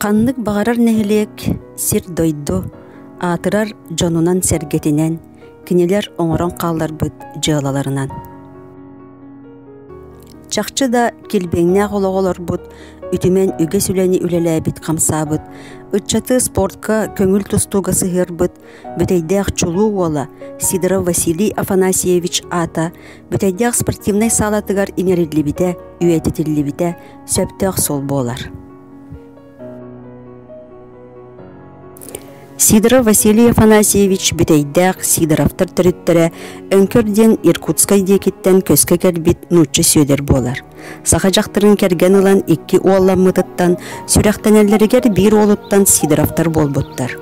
Ханнык баҕарар нэһилиэк, сир-дойду аатырар дьонунан-сэргэтинэн, кинилэр оҥорон хаалларбыт дьыалаларынан. Чахчы да килбиэннээх олоҕу олорбут, үтүмэн үгэс үлэни үлэлээбит-хамсаабыт, ыччаты спортка көҥүл тустууга сыһыарбыт Бүтэйдээх чулуу уола Сидоров Василий Афанасьевич аата Бүтэйдээх спортивнай саалатыгар иҥэриллибитэ, үйэтитиллибитэ сөптөөх суол буолар. Сидоров Василий Афанасьевич Бүтэйдээх Сидоровтар төрүттэрэ Өҥкөр диэн Иркутскай диэкиттэн көскө кэлбит нуучча Сүөдэр буолар. Саха дьахтарын кэргэн ылан икки уолламмытыттан сүрэхтэнэллэригэр биир уолуттан Сидоровтар буолбуттар.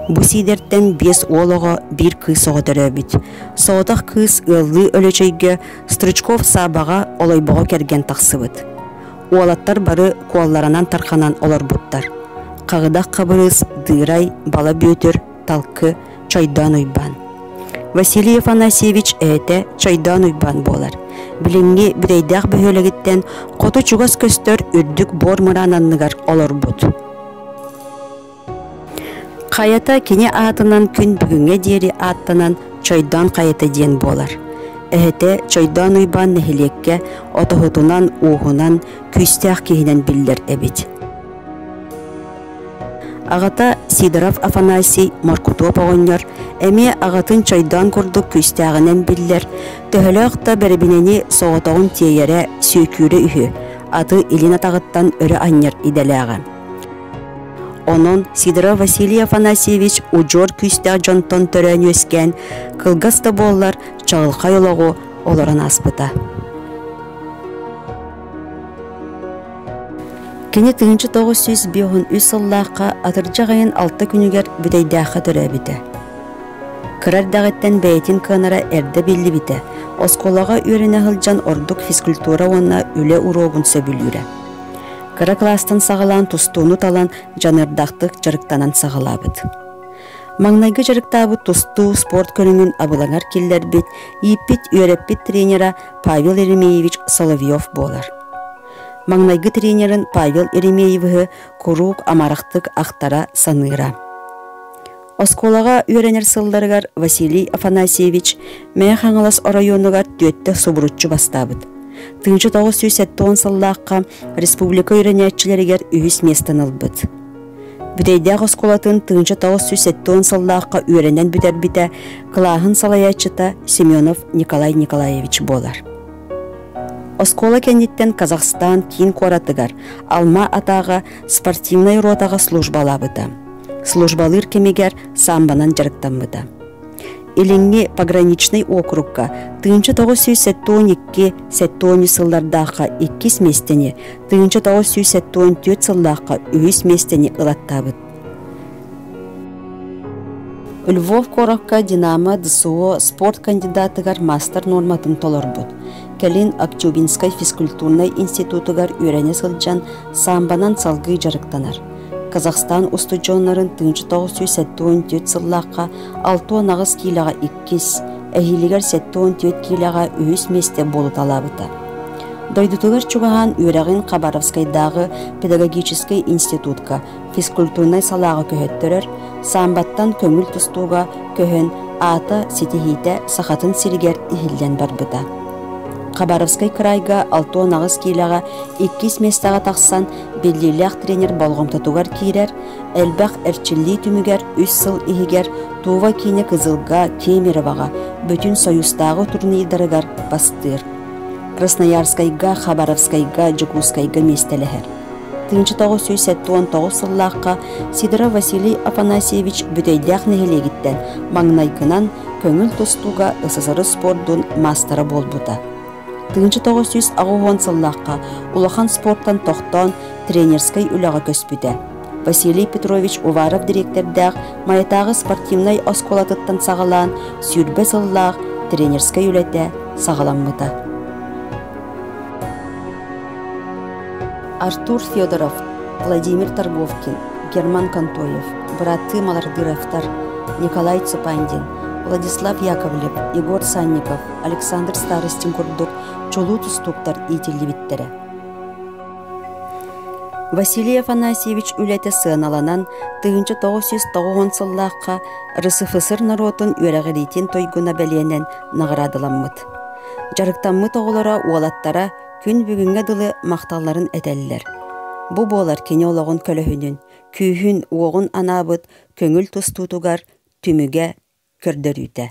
Бу Сиидэртэн биэс уол оҕо, биир кыыс оҕо төрөөбүт. Соҕотох кыыс ыаллыы Өлөчөйгө Стручков Саабаҕа Олойбоҕо кэргэн тахсыбыт. Уолаттар бары куолларанан тарханан олорбуттар. Хаҕыдах Хабырыыс, Дыырай, Бала Бүөтүр, Талкы, Чойдоон Уйбаан. Василий Афанасьевич эһэтэ Чойдоон Уйбаан буолар. Билиҥҥи Бүтэйдээх бөһүөлэгиттэн хоту чугас көстөр үрдүк буор мыраан анныгар олорбут. Хайата кини аатынан күн бүгүҥҥэ диэри ааттанан Чойдоон хайата диэн буолар. Эһэтэ Чойдоон Уйбаан нэһилиэккэ отоһутунан, ууһунан күүстээх киһинэн биллэр эбит. Аҕата Сидоров Афанасий Моркутуоп оҕонньор эмиэ аҕатын чойдоон курдук күүстээҕинэн биллэр, төһөлөөх да бэрэбинэни соҕотоҕун тиэйэрэ, сүөкүүрэ үһү, аты илин атаҕыттан өрө анньар идэлээҕэ. Онон Сидоров Василий Афанасьевич удьуор күүстээх дьонтон төрөөн үөскээн, кылгас да буоллар, чаҕылхай олоҕу олорон ааспыта. Кини 1953 сыллаахха атырдьах ыйын алта күнүгэр Бүтэйдээххэ төрөөбүтэ. Кыра эрдэҕиттэн бэйэтин кыанара эрдэ биллибитэ, оскуолаҕа үөрэнэ сылдьан ордук физкультура уонна үлэ уруогун сөбүлүүрэ. Кыра кылаастан саҕалаан тустууну талан дьаныардаахтык дьарыктанан саҕалаабыт. Маҥнайгы дьарыктаабыт тустуу спорт көрүҥүн абылаҥар киллэрбит, ииппит-үөрэппит тренера Павел Еремеевич Соловьев буолар. Маҥнайгы тренерин Павел Еремеевиһы куруук амарахтык ахтара саныыра. Оскуолаҕа үөрэнэр сылларыгар Василий Афанасьевич Мэҥэ Хаҥалас оройуонугар түөттэ субуруччу бастаабыт. 1970 сыллаахха республика үөрэнээччилэригэр үһүс миэстэни ылбыт. Бүтэйдээх оскуолатын 1970 сыллаахха үөрэнэн бүтэрбитэ, кылааһын салайааччыта Семенов Николай Николаевич буолар. Оскуола кэнниттэн Казахстан киин куоратыгар Алма-Атаҕа спортивнай ротаҕа службалаабыта. Службалыыр кэмигэр самбанан дьарыктаммыта. Илиҥҥи пограничнай округка 1972-73 сыллардаахха иккис миэстэни, 1974 сыллаахха үһүс миэстэни ылаттаабыт. Львов куоракка «Динамо» ДСО спорт кандидатыгар маастар нуорматын толорбут. Кэлин Актюбинскай физкультурнай институтугар үөрэнэ сылдьан самбанан салгыы дьарыктанар. Казахстан устудьуоннарын 1974 сыллаахха 68 киилэҕэ иккис, эһиилигэр 74 киилэҕэ үһүс миэстэ буолуталаабыта. Дойдутугар чугаһаан үөрэҕин Хабаровскайдааҕы педагогическай институтка физкультурнай салааҕа көһөттөрөр, самбаттан көҥүл тустууга көһөн аата ситиһиитэ Сахатын сиригэр иһиллэн барбыта. Хабаровскай кыраайга 68 киилэҕэ иккис миэстэҕэ тахсан биллиилээх тренер болҕомтотугар киирэр, элбэх эрчиллии түмүгэр үс сыл иһигэр Тува киинэ Кызылга, Кемеровоҕа бүтүн Союзтааҕы турнирдарыгар бастыыр. Красноярскайга, Хабаровскайга, Дьокуускайга миэстэлэһэр. 1979 сыллаахха Сидоров Василий Афанасьевич Бүтэйдээх нэһилиэгиттэн маҥнайгынан көҥүл тустууга СССР спордун маастара буолбута. 1980 сыллаахха улахан спортан тохтоон тренерскэй үлэҕэ көспүтэ. Василий Петрович Уваров дириэктэрдээх Майатааҕы спортивнай оскуолатыттан саҕалаан 20 сыллаах тренерскэй үлэтэ саҕаламмыта. Артур Федоров, Владимир Торговкин, Герман Контоев, быраттыы Малардыровтар, Николай Цыпандин, Владислав Яковлев, Егор Санников, Александр Старостин курдук чулуу тустууктар иитиллибиттэрэ. Василий Афанасьевич үлэтэ сыаналанан, 1990 сыллаахха РСФСР норуотун үөрэҕириитин туйгуна бэлиэнэн наҕараадаламмыт. Дьарыктаммыт оҕолоро уолаттара күн бүгүҥҥэ дылы махталларын этэллэр. Бу буолар кини олоҕун көлөһүнүн, күүһүн-уоҕун анаабыт көҥүл тустуутугар түмүгэ көрдөрүүтэ.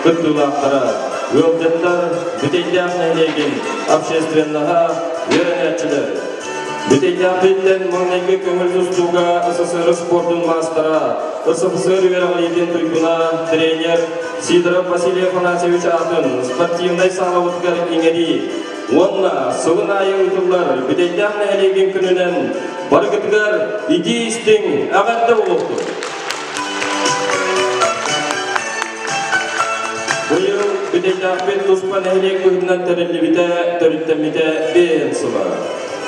кыттыылаахтара, ыалдьыттар, Бүтэйдээх нэһилиэгин общественноһа, үөрэнээччилэр. Бүтэйдээхпиттэн маҥнайгы көҥүл тустууга СССР спордун маастара, СССР үөрэҕириитин туйгуна, тренер Сидоров Василий Афанасьевич аатын спортивнай саалабытыгар иҥэрии уонна сылын аайы ыытыллар Бүтэйдээх нэһилиэгин күнүнэн барыгытыгар итии-истиҥ эҕэрдэ буолуохтун! Быйыл Бүтэйдээхпит туспа нэһилиэк быһыытынан тэриллибитэ, төрүттэммитэ биэһин сыла.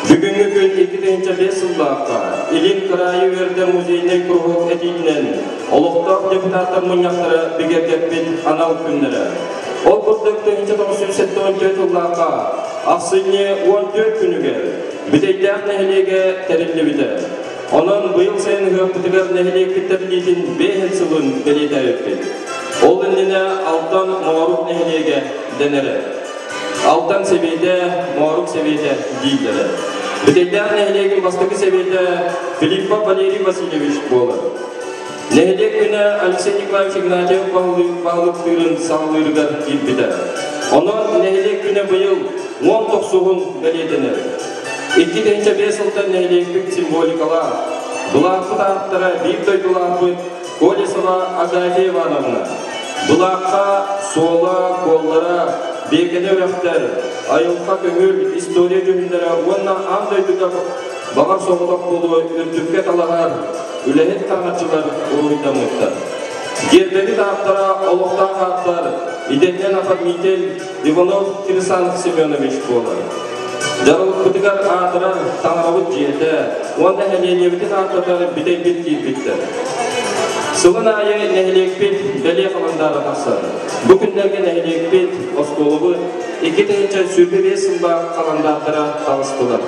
Бүгүҥҥү күн 2005 сыллаахха Илин кыраайы үөрдэр музейнай куруһуок этиитинэн олохтоох депутаттар мунньахтара бигэргэппит анал күннэрэ. Ол курдук 1974 сыллаахха ахсынньы 14 күнүгэр Бүтэйдээх нэһилиэгэ тэриллибитэ. Онон быйыл сайын ыһыахпытыгар нэһилиэкпит тэриллиитин биэһин сылын бэлиэтээбиппит. Ол иннинэ Алтан Моорук нэһилиэгэ дэнэрэ. Алтан Сэбиэтэ, Моорук Сэбиэтэ дииллэрэ. Бүтэйдээх нэһилиэгин бастакы сэбиэтэ Филиппов Валерий Васильевич буолар. Нэһилиэк күнэ Алексей Николаевич Игнатьев баһылыктыырын саҕалыырыгар киирбитэ. Онон нэһилиэк күнэ быйыл уон тохсуһун бэлиэтэнэр. 2005 сылтан нэһилиэкпит символикалаах, былаахпыт ааптара биир дойдулаахпыт Колесова Агафья Ивановна. Былаахха суола, куоллара, биэкэни үрэхтэр, айылҕа көҥүл, история дьүһүннэрэ уонна аан дойдуга баҕар соҕотох буолуо үрдүккэ талаһар үлэһит хараҥаччылар уруһуйдаммыттар. Гиэрбэбит ааптара олохтоох ааптар, идэтинэн оформитель Иванов Кирсанов Семенович буолар. Дьаралыкпытыгар аатырар таҥарабыт дьиэтэ уонна нэһилиэнньэбитин ааттатар бүтэйбит киирбиттэр. Сылын аайы нэһилиэкпит бэлиэ халандаара тахсар. Бу күннэргэ нэһилиэкпит, оскуолабыт 2025 сыллаах халандаардара таҕыстылар.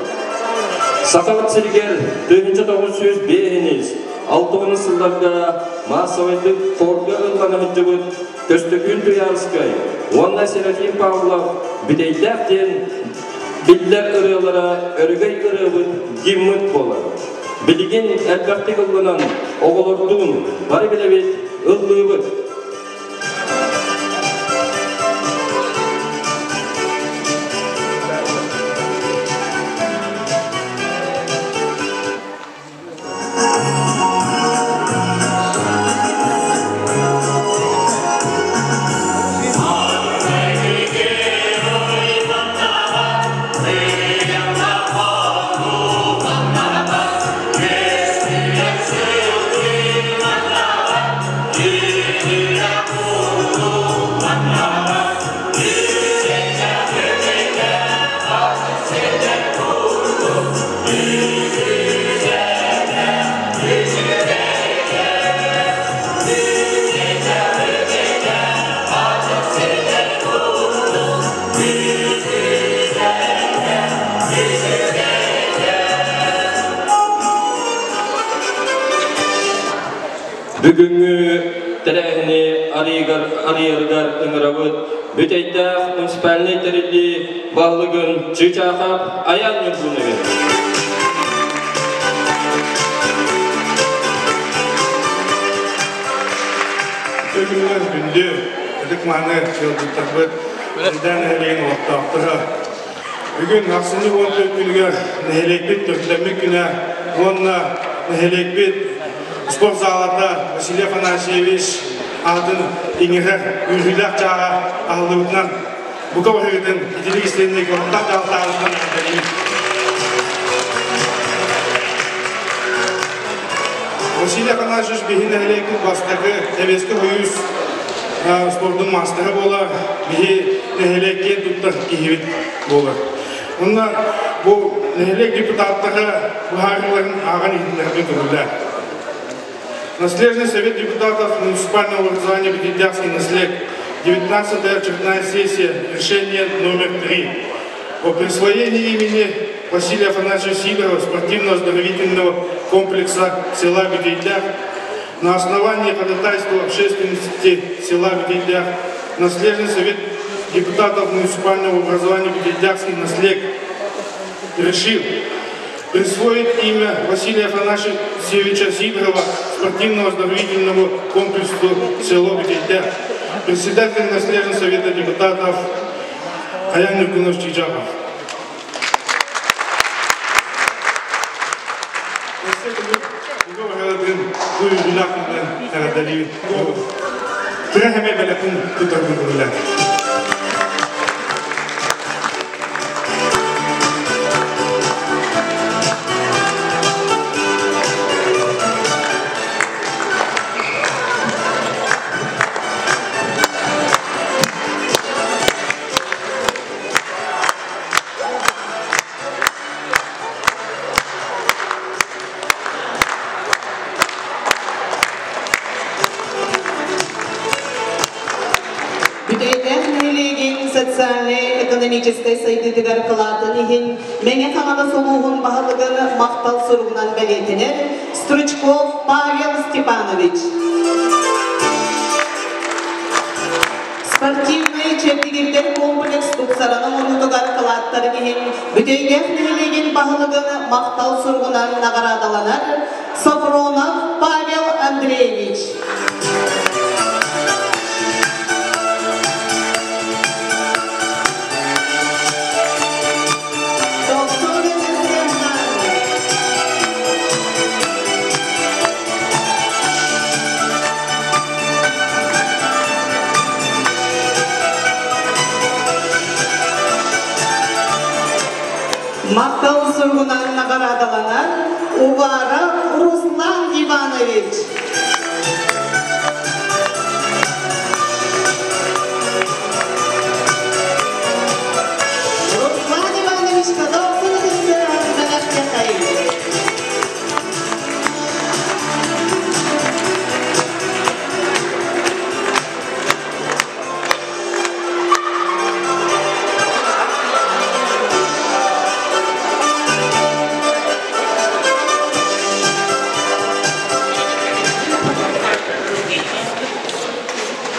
Сахабыт сиригэр 1905 60 сылларга маассабайдык хорга ыллана сылдьыбыт Көстөкүүн Туйаарыскай уонна Серафим Павлов Бүтэйдээх диэн биллэр ырыалара өрөгөй ырыабыт гиммыт буолар. Билигин элбэхтик ылланан оҕолордуун бары билэбит, ыллыыбыт. Бүгүҥҥү тэрээһини арыйарыгар ыҥырабыт Бүтэйдээх муниципальнай тэриллии баһылыгын Чыычаахап Аян Ньургунович. Күнүгэр күндү ытык-мааны ыалдьыттарбыт, Сыдаа нэһилиэгин олохтоохторо. Бүгүн ахсынньы 14 күнүгэр нэһилиэкпит төрүттэммит күнэ уонна нэһилиэкпит спорт залата Василий Афанасьевич аатын иҥэрэр үөрүүлээх чааһа аһыллыбытынан бука баһыытын итилик истинник олохтоох дьаһалтаҕытынан эҕэрдэлиибит. Василий Афанасьевич биһи нэһилиэкпит бастакы Сэбиэскэй Союз спордун маастара буолар, биһи нэһилиэк киэн туттар киһибит буолар. Онно бу нэһилиэк депутаттара быһаарыыларын ааҕан иһитиннэрбит көҥүллээх. Наследный совет депутатов муниципального образования Бедельдякский наслед, 19-я очередная сессия, решение номер 3 о присвоении имени Василия Афанасьевича Сидорова спортивно-оздоровительного комплекса села Бедельдяк на основании ходатайства общественности села Бедельдяк Наследный совет депутатов муниципального образования Бедельдякский наслед решил присвоить имя Василия Афанасьевича Сидорова спортивно-оздоровительному комплексу село Бедельдяк. Председатель Наследного совета депутатов Аян Нюргунович Чижахов. Тыа хэмэ бэлэхин тутарбын көмөлөөн. Бүтэйдээх нэһилиэгин социальнай-экономическай сайдыытыгар кылаатын иһин Мэҥэ Хаҥалас улууһун баһылыгын махтал суругунан бэлиэтэнэр Стручков Павел Степанович. Спортивнай чэбдигирдэр комплекс тупсаран оҥоруутугар кылааттарын иһин Бүтэйдээх нэһилиэгин баһылыгын махтал суругунан наҕараадаланар Софронов Павел Андреевич. Махтал суругунан наҕараадаланар Уваров Руслан Иванович. Руслан Иванович Кадовцев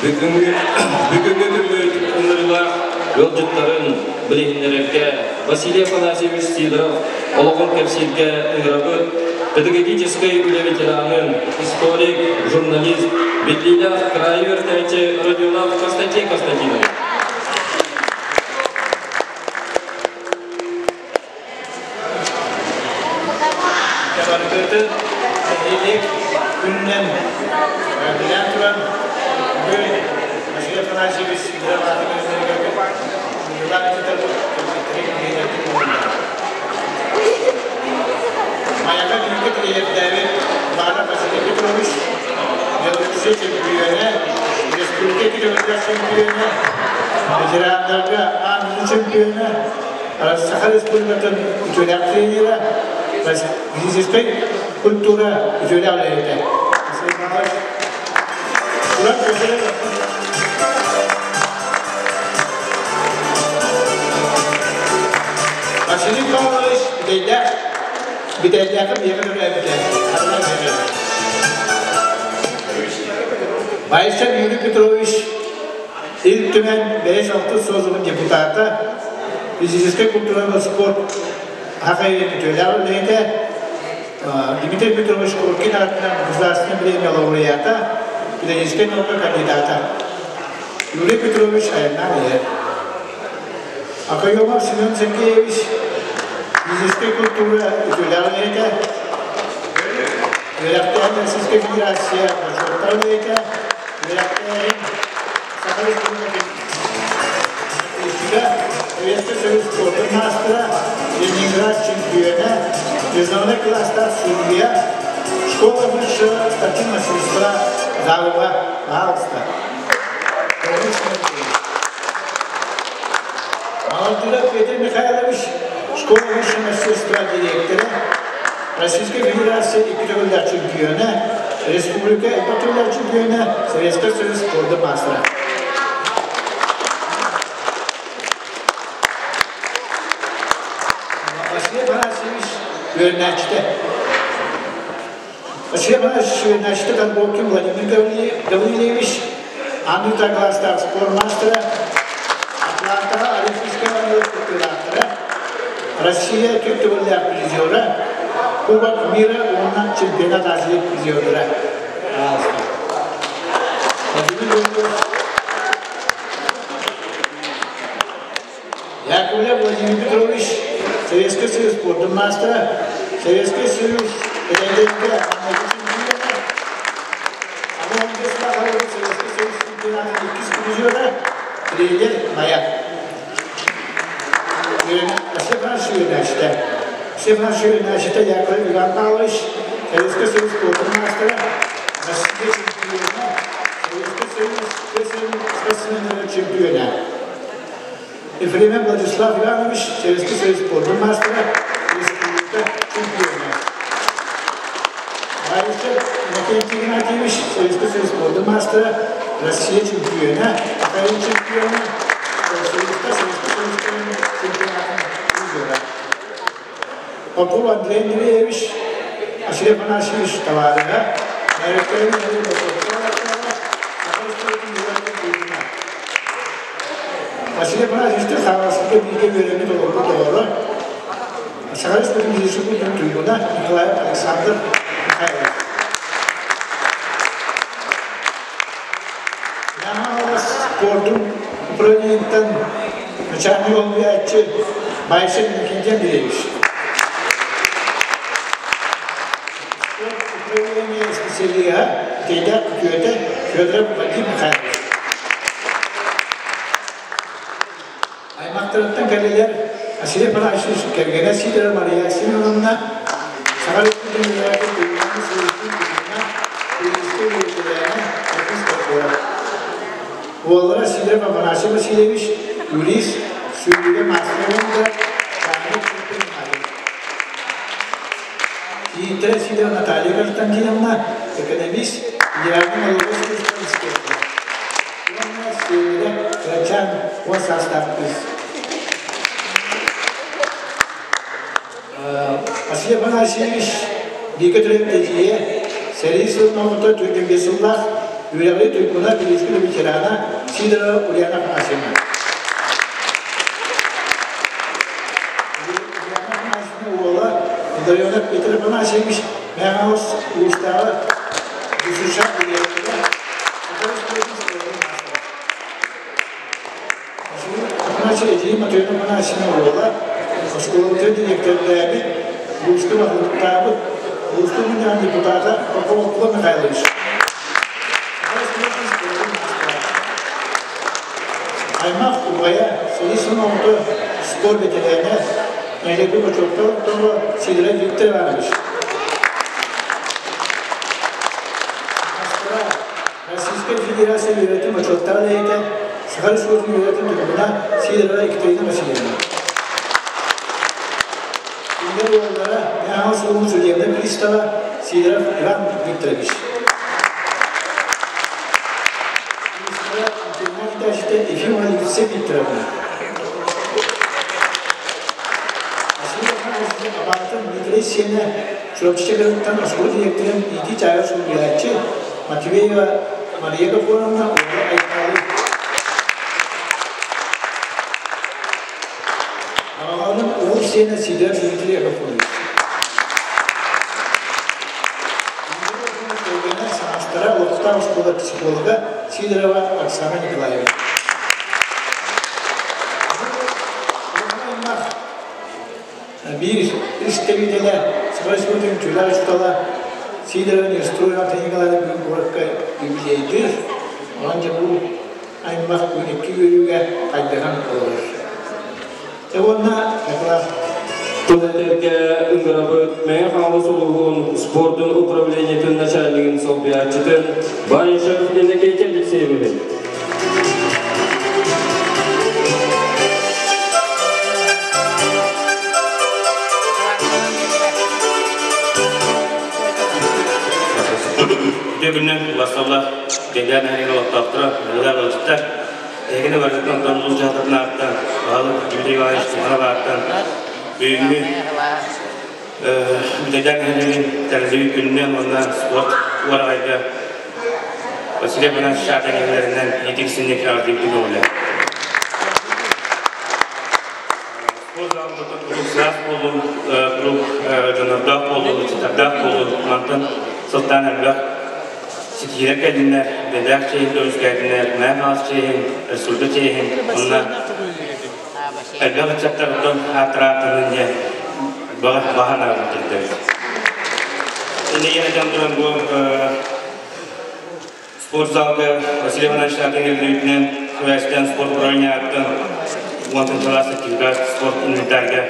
Бүгүҥҥү бүгүҥҥү күммүт ыҥырыылаах ыалдьыттарын билиһиннэрэргэ Василий Афанасьевич Сидоров олоҕун кэпсииргэ ыҥырабыт педагогическай үлэ ветеранын, историк, журналист, биллиилээх кыраайы үөрэтээччи Родионов Константин Константинович. Барытын нэһилиэк күнүнэн билэн туран, бүгүн Василий Афанасьевич Сидоров ааты көрүнэригэр ыҥырыылаах ыытарбыт Майаҕа бииргэ тириэрдээбит Лара Василий Петрович, Белоруссия чөмпүйүөнэ, республика километрах чөмпүйүөнэ, ветераннарга аан дойду чөмпүйүөнэ, Саха Республикатын үтүөлээх тренера, физическэй культура үтүөлээх үлэһитэ. Василий Павлович Бүтэйдээх Бүтэйдээххэ биһиэхэ төрөөбүтэ. Байсар Юрий Петрович Ил Түмэн бэйэс алтыс созывын депутата, физическэй культура спорт хахай үтүөлээх үлэһитэ, Дмитрий Петрович Куркин аатынан государственный премия лауреата, педагогическай наука кандидата. Юрий Петрович айаннаан иһэр. Акаемов Семен Сергеевич физическэй культура үтүөлээх үлэһитэ, үөрэхтээх Российскай Федерация бочуоттаах үлэһитэ, үөрэхтээһин Саха Республикатын Советский Союз спордун маастара, Ленинград чемпиона, международный класстаах судья, школа высшего спортивного мастерства Завуга, пожалуйста. Малантуров Петр Михайлович, школа высшего мастерства директора, Российской Федерации икки төгүллээх чемпиона, республика икки төгүллээх чемпиона, Советский Союз спорда мастера. Василий Афанасьевич үөрэнээччитэ. Василий Афанасьевич үөрэнээччитэ Карбовкин Владимир Гаврильевич, Андрей класстаах спорт мастера, Атлантаҕа Олимпийскай оонньуулар кыттыылаахтара, Россия түөрт төгүллээх призера, Кубок мира уонна чемпионат Азии призердара. Владимир Гаврильевич. Яковлев Владимир Петрович, Советский Союз спордун маастара, Советский Союз эдэрдэргэ маҥнайгы чемпиона, Амма Советский Союз чемпионатын иккис призера, тренер Маяк. Степан Ширинашта. Степан Ширинашта Яковлев Иван Павлович, Советский Союз спордун маастара, Россия чемпиона, Советский Союз спортсмены чемпиона. Ефремов Владислав Иванович, Советский Союз спордун маастара, республика чемпиона. Баишев Иннокентий Игнатьевич, Советский Союз спордун маастара, Россия чемпиона, Украина чемпиона, Союзка Советский Союз чемпионатын призера. Попов Андрей Андреевич, Василий Афанасьевич товарыһа, Василий Афанасьевичтыын Хаҥаласка бииргэ үөрэммит олорбут оҕолоро Саха Республикатын физическэй туйгуна Николаев Александр Михайлович. Хаҥалас спордун управлениетыттан начальник олбуйааччы Байшин Никитин Андреевич. Спорт управление специалиһа Кэйдээх күтүөтэ Федоров Вадим Михайлович. Аймахтарыттан кэлэлэр Василий Афанасьевич кэргэнэ Сидорова Мария Семеновна, Саха Республикатын үөрэҕин туйгун сылдьыы туйгуна, юристка үөрэтэлээнэ Артист Попова. Уоллара Сидоров Афанасий Васильевич, юрист, сүүрүүгэ маастар уонна Чааннык предприниматель. Кийииттэрэ Сидорова Наталья Константиновна, экономист, федеральнай налоговай служба инспектора. Уонна сиэннэрэ кырачаан 10 саастаах кыыс. Василий Афанасьевич бииргэ төрөөбүт эдьиийэ, сэрии сылын оҕото 45 сыллаах үөрэҕи туйгуна, физическэй ветерана Сидорова Ульяна Афанасьевна. Ульяна Афанасьевна уола Илларионов Петр Афанасьевич Мэҥэ улуустааҕы ДЮСШ дириэктэрэ, Саха Республикатын спордун маастара. Афанасий Эдьиий Матрена Афанасьевна уола, оскуолабытыгар дириэктэрдээбит, улууска баһылыктаабыт, улууска мунньаҕын депутата Попов Михайлович. Аймах убайа, сэрии сылын оҕото, спорт бэтэрээнэ, нэһилиэкпит бочуоттаах олохтооҕо Сидоров Виктор Иванович. Российскай Федерация үөрэтин бочуоттаах үлэһитэ, Саха Республикатын үөрэтин туйгуна Сидорова Екатерина Васильевна. Кинилэр уоллара Мэҥэ улууһун судебнай пристава Сидоров Иван Викторович. Министра интернет Ефимова Алексей Викторовна. Василий Афанасьевич абаҕатын Дмитрий сиэнэ Чурапчы Чагырыттан оскуола дириэктэрин иитии чааһыгар суруйааччы Матвеева Мария Гапоновна уонна Айталы Аҕаҕаларын уол сиэнэ Сидор Дмитрий Агафонович. Кэргэнэ саҥастара олохтоох оскуола психолога Сидорова Оксана Николаевна. Биир истэбиитэлэ Саха Республикатын үтүөлээх учуутала Сидорова Нестрой Антон Николаевна бүгүн куоракка юбилейдыыр. Онон дьэ бу аймах күн икки үөрүүгэ хайдыһан олорор. Дьэ уонна доклад Тыл этэргэ ыҥырабыт Мэҥэ Хаҥалас улууһун спордун управлениетын начальнигын солбуйааччытын Баишев Иннокентий Алексеевиһы. Үтүө күнүнэн уларсаллар, Кэйдээн нэһилиэгин олохтоохторо, ыаллар ыалдьыттар. Эһигини барытын онтон улуус дьаһалтатын ааттан, баһылык Дмитрий Иванович Тихонов ааттан бүгүҥҥү Бүтэйдээн нэһилиэгин тэриллибит күнүнэн уонна спорт уораҕайга Василий Иванович Шатин иитик-синник эҕэрдиибитин көҕүлээн. Спорт залын куруук саас буоллун, куруук дьоннордоох буоллун, ыччаттардаах буоллун, мантан сылтаан элбэх ситиһиилэр кэллиннэр, бэлээх чэйин көмүскээтиннэр, Мэҥэ Хаҥалас чэйин, республика чэйин, уонна Элбэх ыччаттарыттан ааттара диэн баҕа санаабын тиэрдэбит. Иннигэр дьон туран бу спортзалга Василий Иванович атын кэлбитинэн Связьтан спорт управлениеттан уонтан чалаас сертификат спорт инвентарьга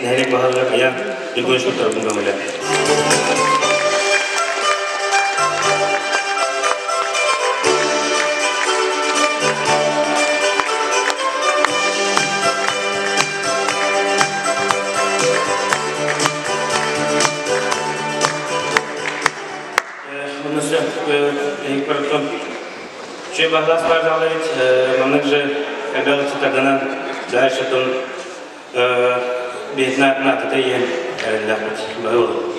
нэһилиэк баһылыга Аян Егорович туттарбын көҥүлэ. Чүй баһылас Павлович, маннык же элбэх ыччаттарданан дальше тон бэйэтин аатыта иһэн эрэллээхпит баһылы.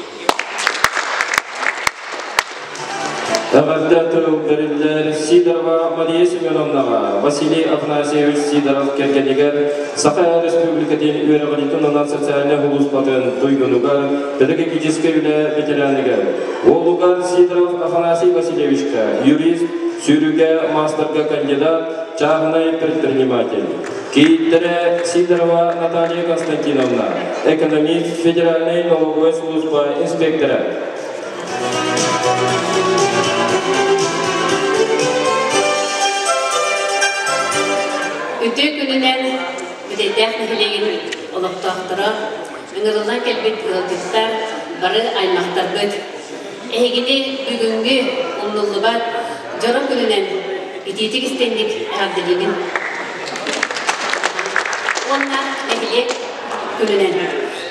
Эҕэрдэ тыл бэриллэр Сидорова Мария Семеновнаҕа, Василий Афанасьевич Сидоров кэргэнигэр Саха Республикатын үөрэҕириитин уонна социальнай сулууспатын туйгунугар, педагогическай үлэ ветераныгар, уолугар Сидоров Афанасий Васильевичка, юрист, сүүрүүгэ маастарга кандидат, чааһынай предприниматель. Кийииттэрэ Сидорова Наталья Константиновна, экономист, федеральнай налоговай сулууспа инспектора. Үтүө күнүнэн Бүтэйдээх нэһилиэгин олохтоохторо, ыҥырыллан кэлбит ыалдьыттар, бары аймахтарбыт. Эһигини бүгүҥҥү умнуллубат дьоро күнүнэн итиитик истиҥник эҕэрдэлиибин. Уонна нэһилиэк күнүнэн.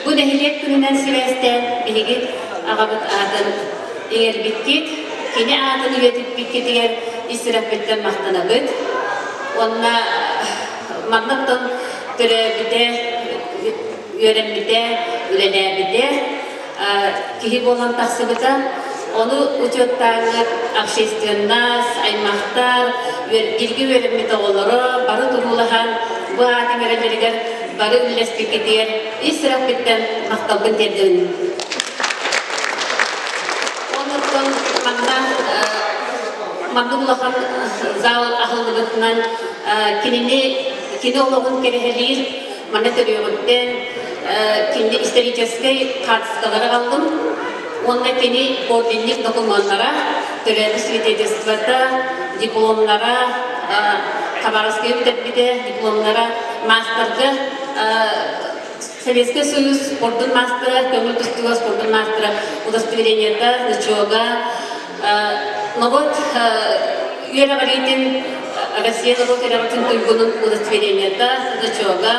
Бу нэһилиэк күнүнэн сибээстээн биһиги аҕабыт аатын иҥэрбиккит, кини аатын үйэтиппиккитигэр ис сүрэхпиттэн махтанабыт. Уонна маннаттан төрөөбүтэ, үөрэммитэ, үлэлээбитэ, киһи буолан тахсыбыта. Ону учуоттааҥҥыт общественность, аймахтар, бииргэ үөрэммит оҕолоро бары туруулаһан бу аат иҥэрэллэригэр бары үллэспиккитигэр ис сүрэхпиттэн махталбын тиэрдэбин. Онуттан манна маннык улахан зал аһыллыбытынан кинини кини олоҕун кэрэһэлиир манна төрүөҕүттэн кини историческай хаартыскалары аҕаллым уонна кини орденник докумуоннара, төрөөбүт свидетельствота, дипломнара, Хабаровскай бүтэрбитэ, дипломнара, маастарга Советский Союз спордун маастара, көҥүл тустууга спордун маастара удостоверениета, значога, норуот үөрэҕириитин Россия норуот үөрэҕин туйгунун удостоверениета, значога.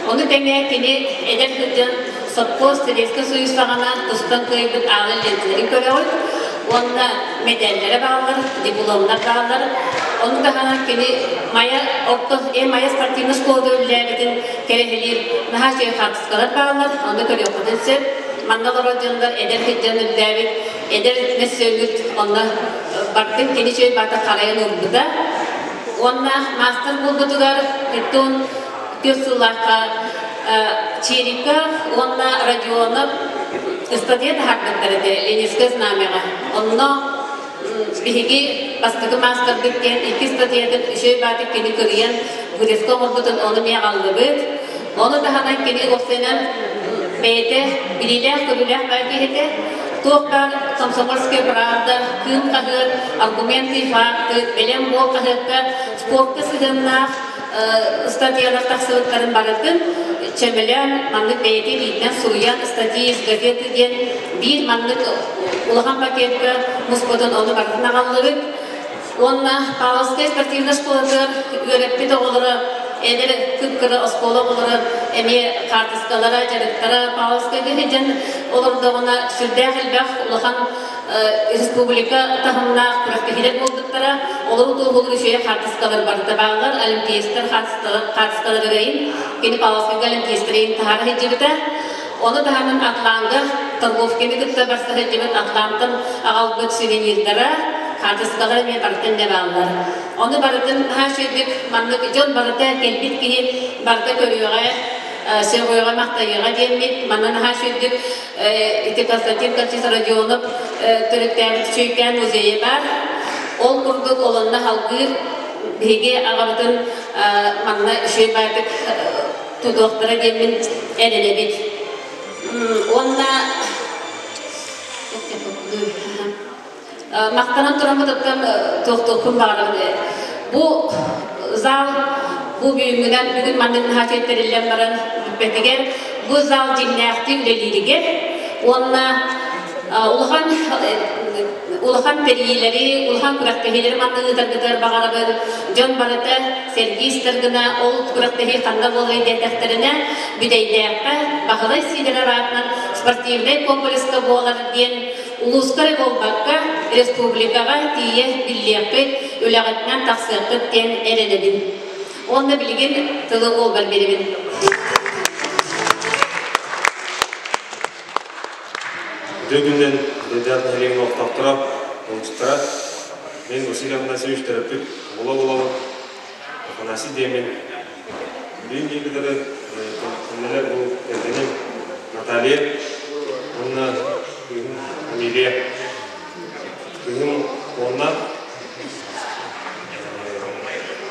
Ону тэҥэ кини эдэр сылдьан сопхуос Советский Союз саҕана тустан кыайбыт аалы лентэлэрин көрөҕүт уонна мэдээллэрэ бааллар, дипломнар бааллар. Ону таһынан кини Майа орто Майа спортивнай школада үлэлээбитин кэрэһилиир наһаа үчүгэй хаартыскалар бааллар, ону көрүөххүтүн сөп. Манна олорор дьоннор эдэр сылдьан үлэлээбит эдэр мөссүөҥҥүт онно бардын кини үчүгэй баата харайан уурбута. Уонна маастар буолбутугар Питон түөрт сыллаахха Чириков уонна Родионов ыстатыйа таһаарбыттар этэ Ленинское знамяҕа. Онно биһиги бастакы маастарбыт диэн икки ыстатыйатын үчүгэй баатык кини кырыйан вырезка оҥорбутун ону эмиэ аҕаллыбыт. Ону таһынан кини уопсайынан бэйэтэ билиилээх-көрүүлээх баар киһитэ. Туох баар «Комсомольская правда», «Кыым хаһыат», «Аргументы и факты», «Бэлэм буол» хаһыакка спортка сыһыаннаах ыстатыйалар тахсыбыттарын барытын чөмөлөөн маннык бэйэтэ илиитинэн суруйан статьи из газеты диэн биир маннык улахан пакетка муспутун ону барытын аҕаллыбыт. Уонна Павловскай спортивнай школатыгар үөрэппит оҕолоро эдэр кып-кыра оскуола оҕолоро эмиэ хаартыскалара, дьарыктара Павловскайга сылдьан олордоҕуна сүрдээх элбэх улахан республика таһымнаах күрэхтэһиилэр буолбуттара. Олору туоһулуур үчүгэй хаартыскалар барыта бааллар. Олимпиецтэр хаартыскалары ыйын, кини Павловскайга олимпиецтэр ыйын таһаара сылдьыбыта. Ону таһынан Атланга торговканы кытта барса сылдьыбыт Атлантан аҕалбыт сувенирдара, хаартыскалара эмиэ барытын да бааллар. Ону барытын наһаа үчүгэйдик маннык дьон барыта кэлбит киһи барыта көрүөҕэ, сөҕүөҕэ, махтайыаҕа диэммит манна наһаа үчүгэйдик ити Константин Константинович Родионов төрүттээбит Чүйкээн музейа баар. Ол курдук олонно халгыыр биһиги аҕабытын манна үчүгэй баайдык тутуохтара диэммин эрэнэбит. Уонна махтанан тураммытыттан туохтуохпун баҕарабын. Бу зал бу бүгүҥҥүнэн бүгүн маннык наһаа тэриллэн баран бүппэтигэр бу зал дьиҥнээхтик үлэлииригэр уонна улахан улахан тэрийиилэри, улахан күрэхтэһиилэри манна ыытаргытыгар баҕарабын. Дьон барыта сэргии истэр гына ол күрэхтэһии ханна буолуой диэтэхтэринэ, Бүтэйдээххэ Баһылай Сидоров аатынан спортивнай комплекска буолар диэн улууска эрэ буолбакка, республикаҕа тиийэ биллиэххит, үлэҕитинэн тахсыаххыт диэн эрэнэбин. Уонна билигин тылы уолбар биэрэбин. Үтүө күнүнэн Дэдээх нэһилиэгин олохтоохторо, олчуттара. Мин Василий Афанасьевич төрөппүт буола-буолабын. Афанасий диэммин. Бүгүн биир кытары кинилэр бу кэргэним Наталья уонна кыыһым Амелия. Кыыһым уонна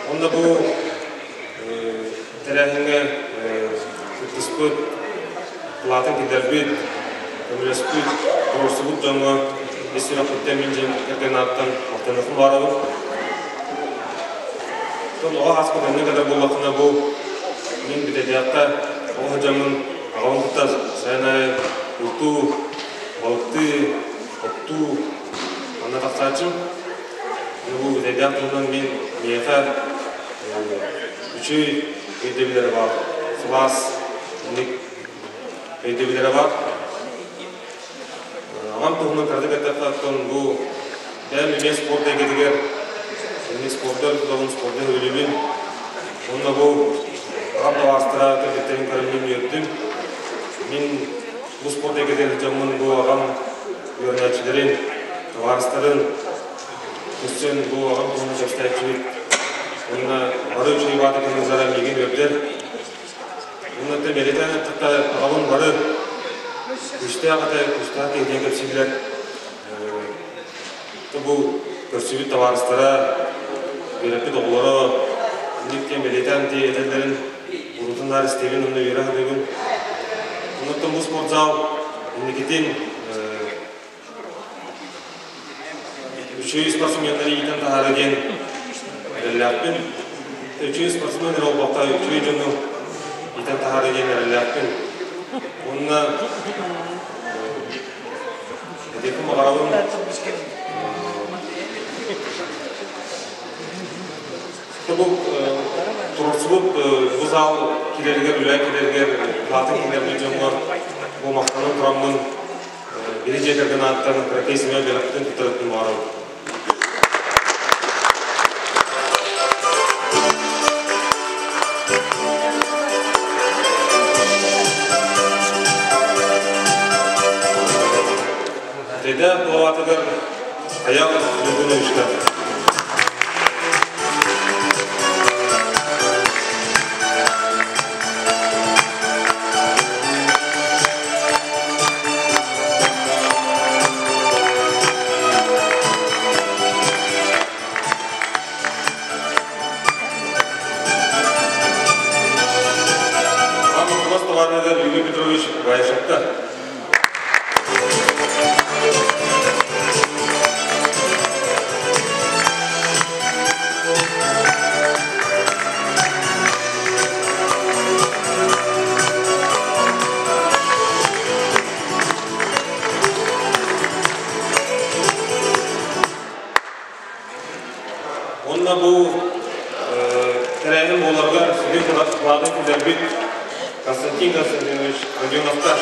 уонна бу тэрээһиҥҥэ кыттыспыт, кылаатын киллэрбит, көмөлөспүт, туруорсубут дьоҥҥо ис сүрэхпиттэн мин дьиэм кэргэн ааттан махтаныахпын баҕарабын. Оттон оҕо ааспыт оннук эдэр буоллаххына бу мин бүтэйдээххэ оҕо сылдьаммын аҕабын кытта сайын аайы бултуу, балыктыы, оттуу манна тахсааччым. Бу бүтэйдээх туһунан мин миэхэ үчүгэй өйдөбүллэрэ баар, сылаас инник өйдөбүллэрэ баар. Аҕам туһунан кыратык эттэххэ, оттон бу бэйэм эмиэ спорт эйгэтигэр инник спорду тутабын, спорду сөбүлүүбүн. Уонна бу аҕам табаарыстара кэлбиттэрин көрөн мин үөрдүм. Мин бу спорт эйгэтигэр сылдьаммын бу аҕам үөрэнээччилэрин, табаарыстарын көрсөн бу аҕам туһунан кэпсээччибит. Уонна бары үчүгэй баата кыннылара миигин үөрдэр. Уонна бэлиэтээн эттэххэ, аҕабын бары күүстээх этэ, күүстээх киһи диэн кэпсииллэр. Бу көрсүбүт табаарыстара, үөрэппит оҕолоро инник диэн бэлиэтээн этэллэрин урутун наар истэбин уонна үөрэ саныыбын. Оннуттан бу спортзал инникитин Үчүгэй спортсменнары иитэн таһаара диэн эрэллээхпин. Үчүгэй спортсмен эрэ буолбакка, үчүгэй дьону иитэн таһаара диэн эрэллээхпин. Уонна этиэхпин баҕарабын бу туруорсубут бу зал киирэригэр, үлэ киирэригэр, кылаатын киллэрбит дьоҥҥо бу махтанан тураммын Биһи дьиэ кэргэн ааттан кыракый Семен бэлэхпитин туттарыттын баҕарабыт. Деде главатыгар Аял Ньургуновичка. Юрий Петрович Ваишевка. Онно бу тэрээһин буоларыгар сүрүн кылаатын киллэрбит Константин Константинович Родионовка.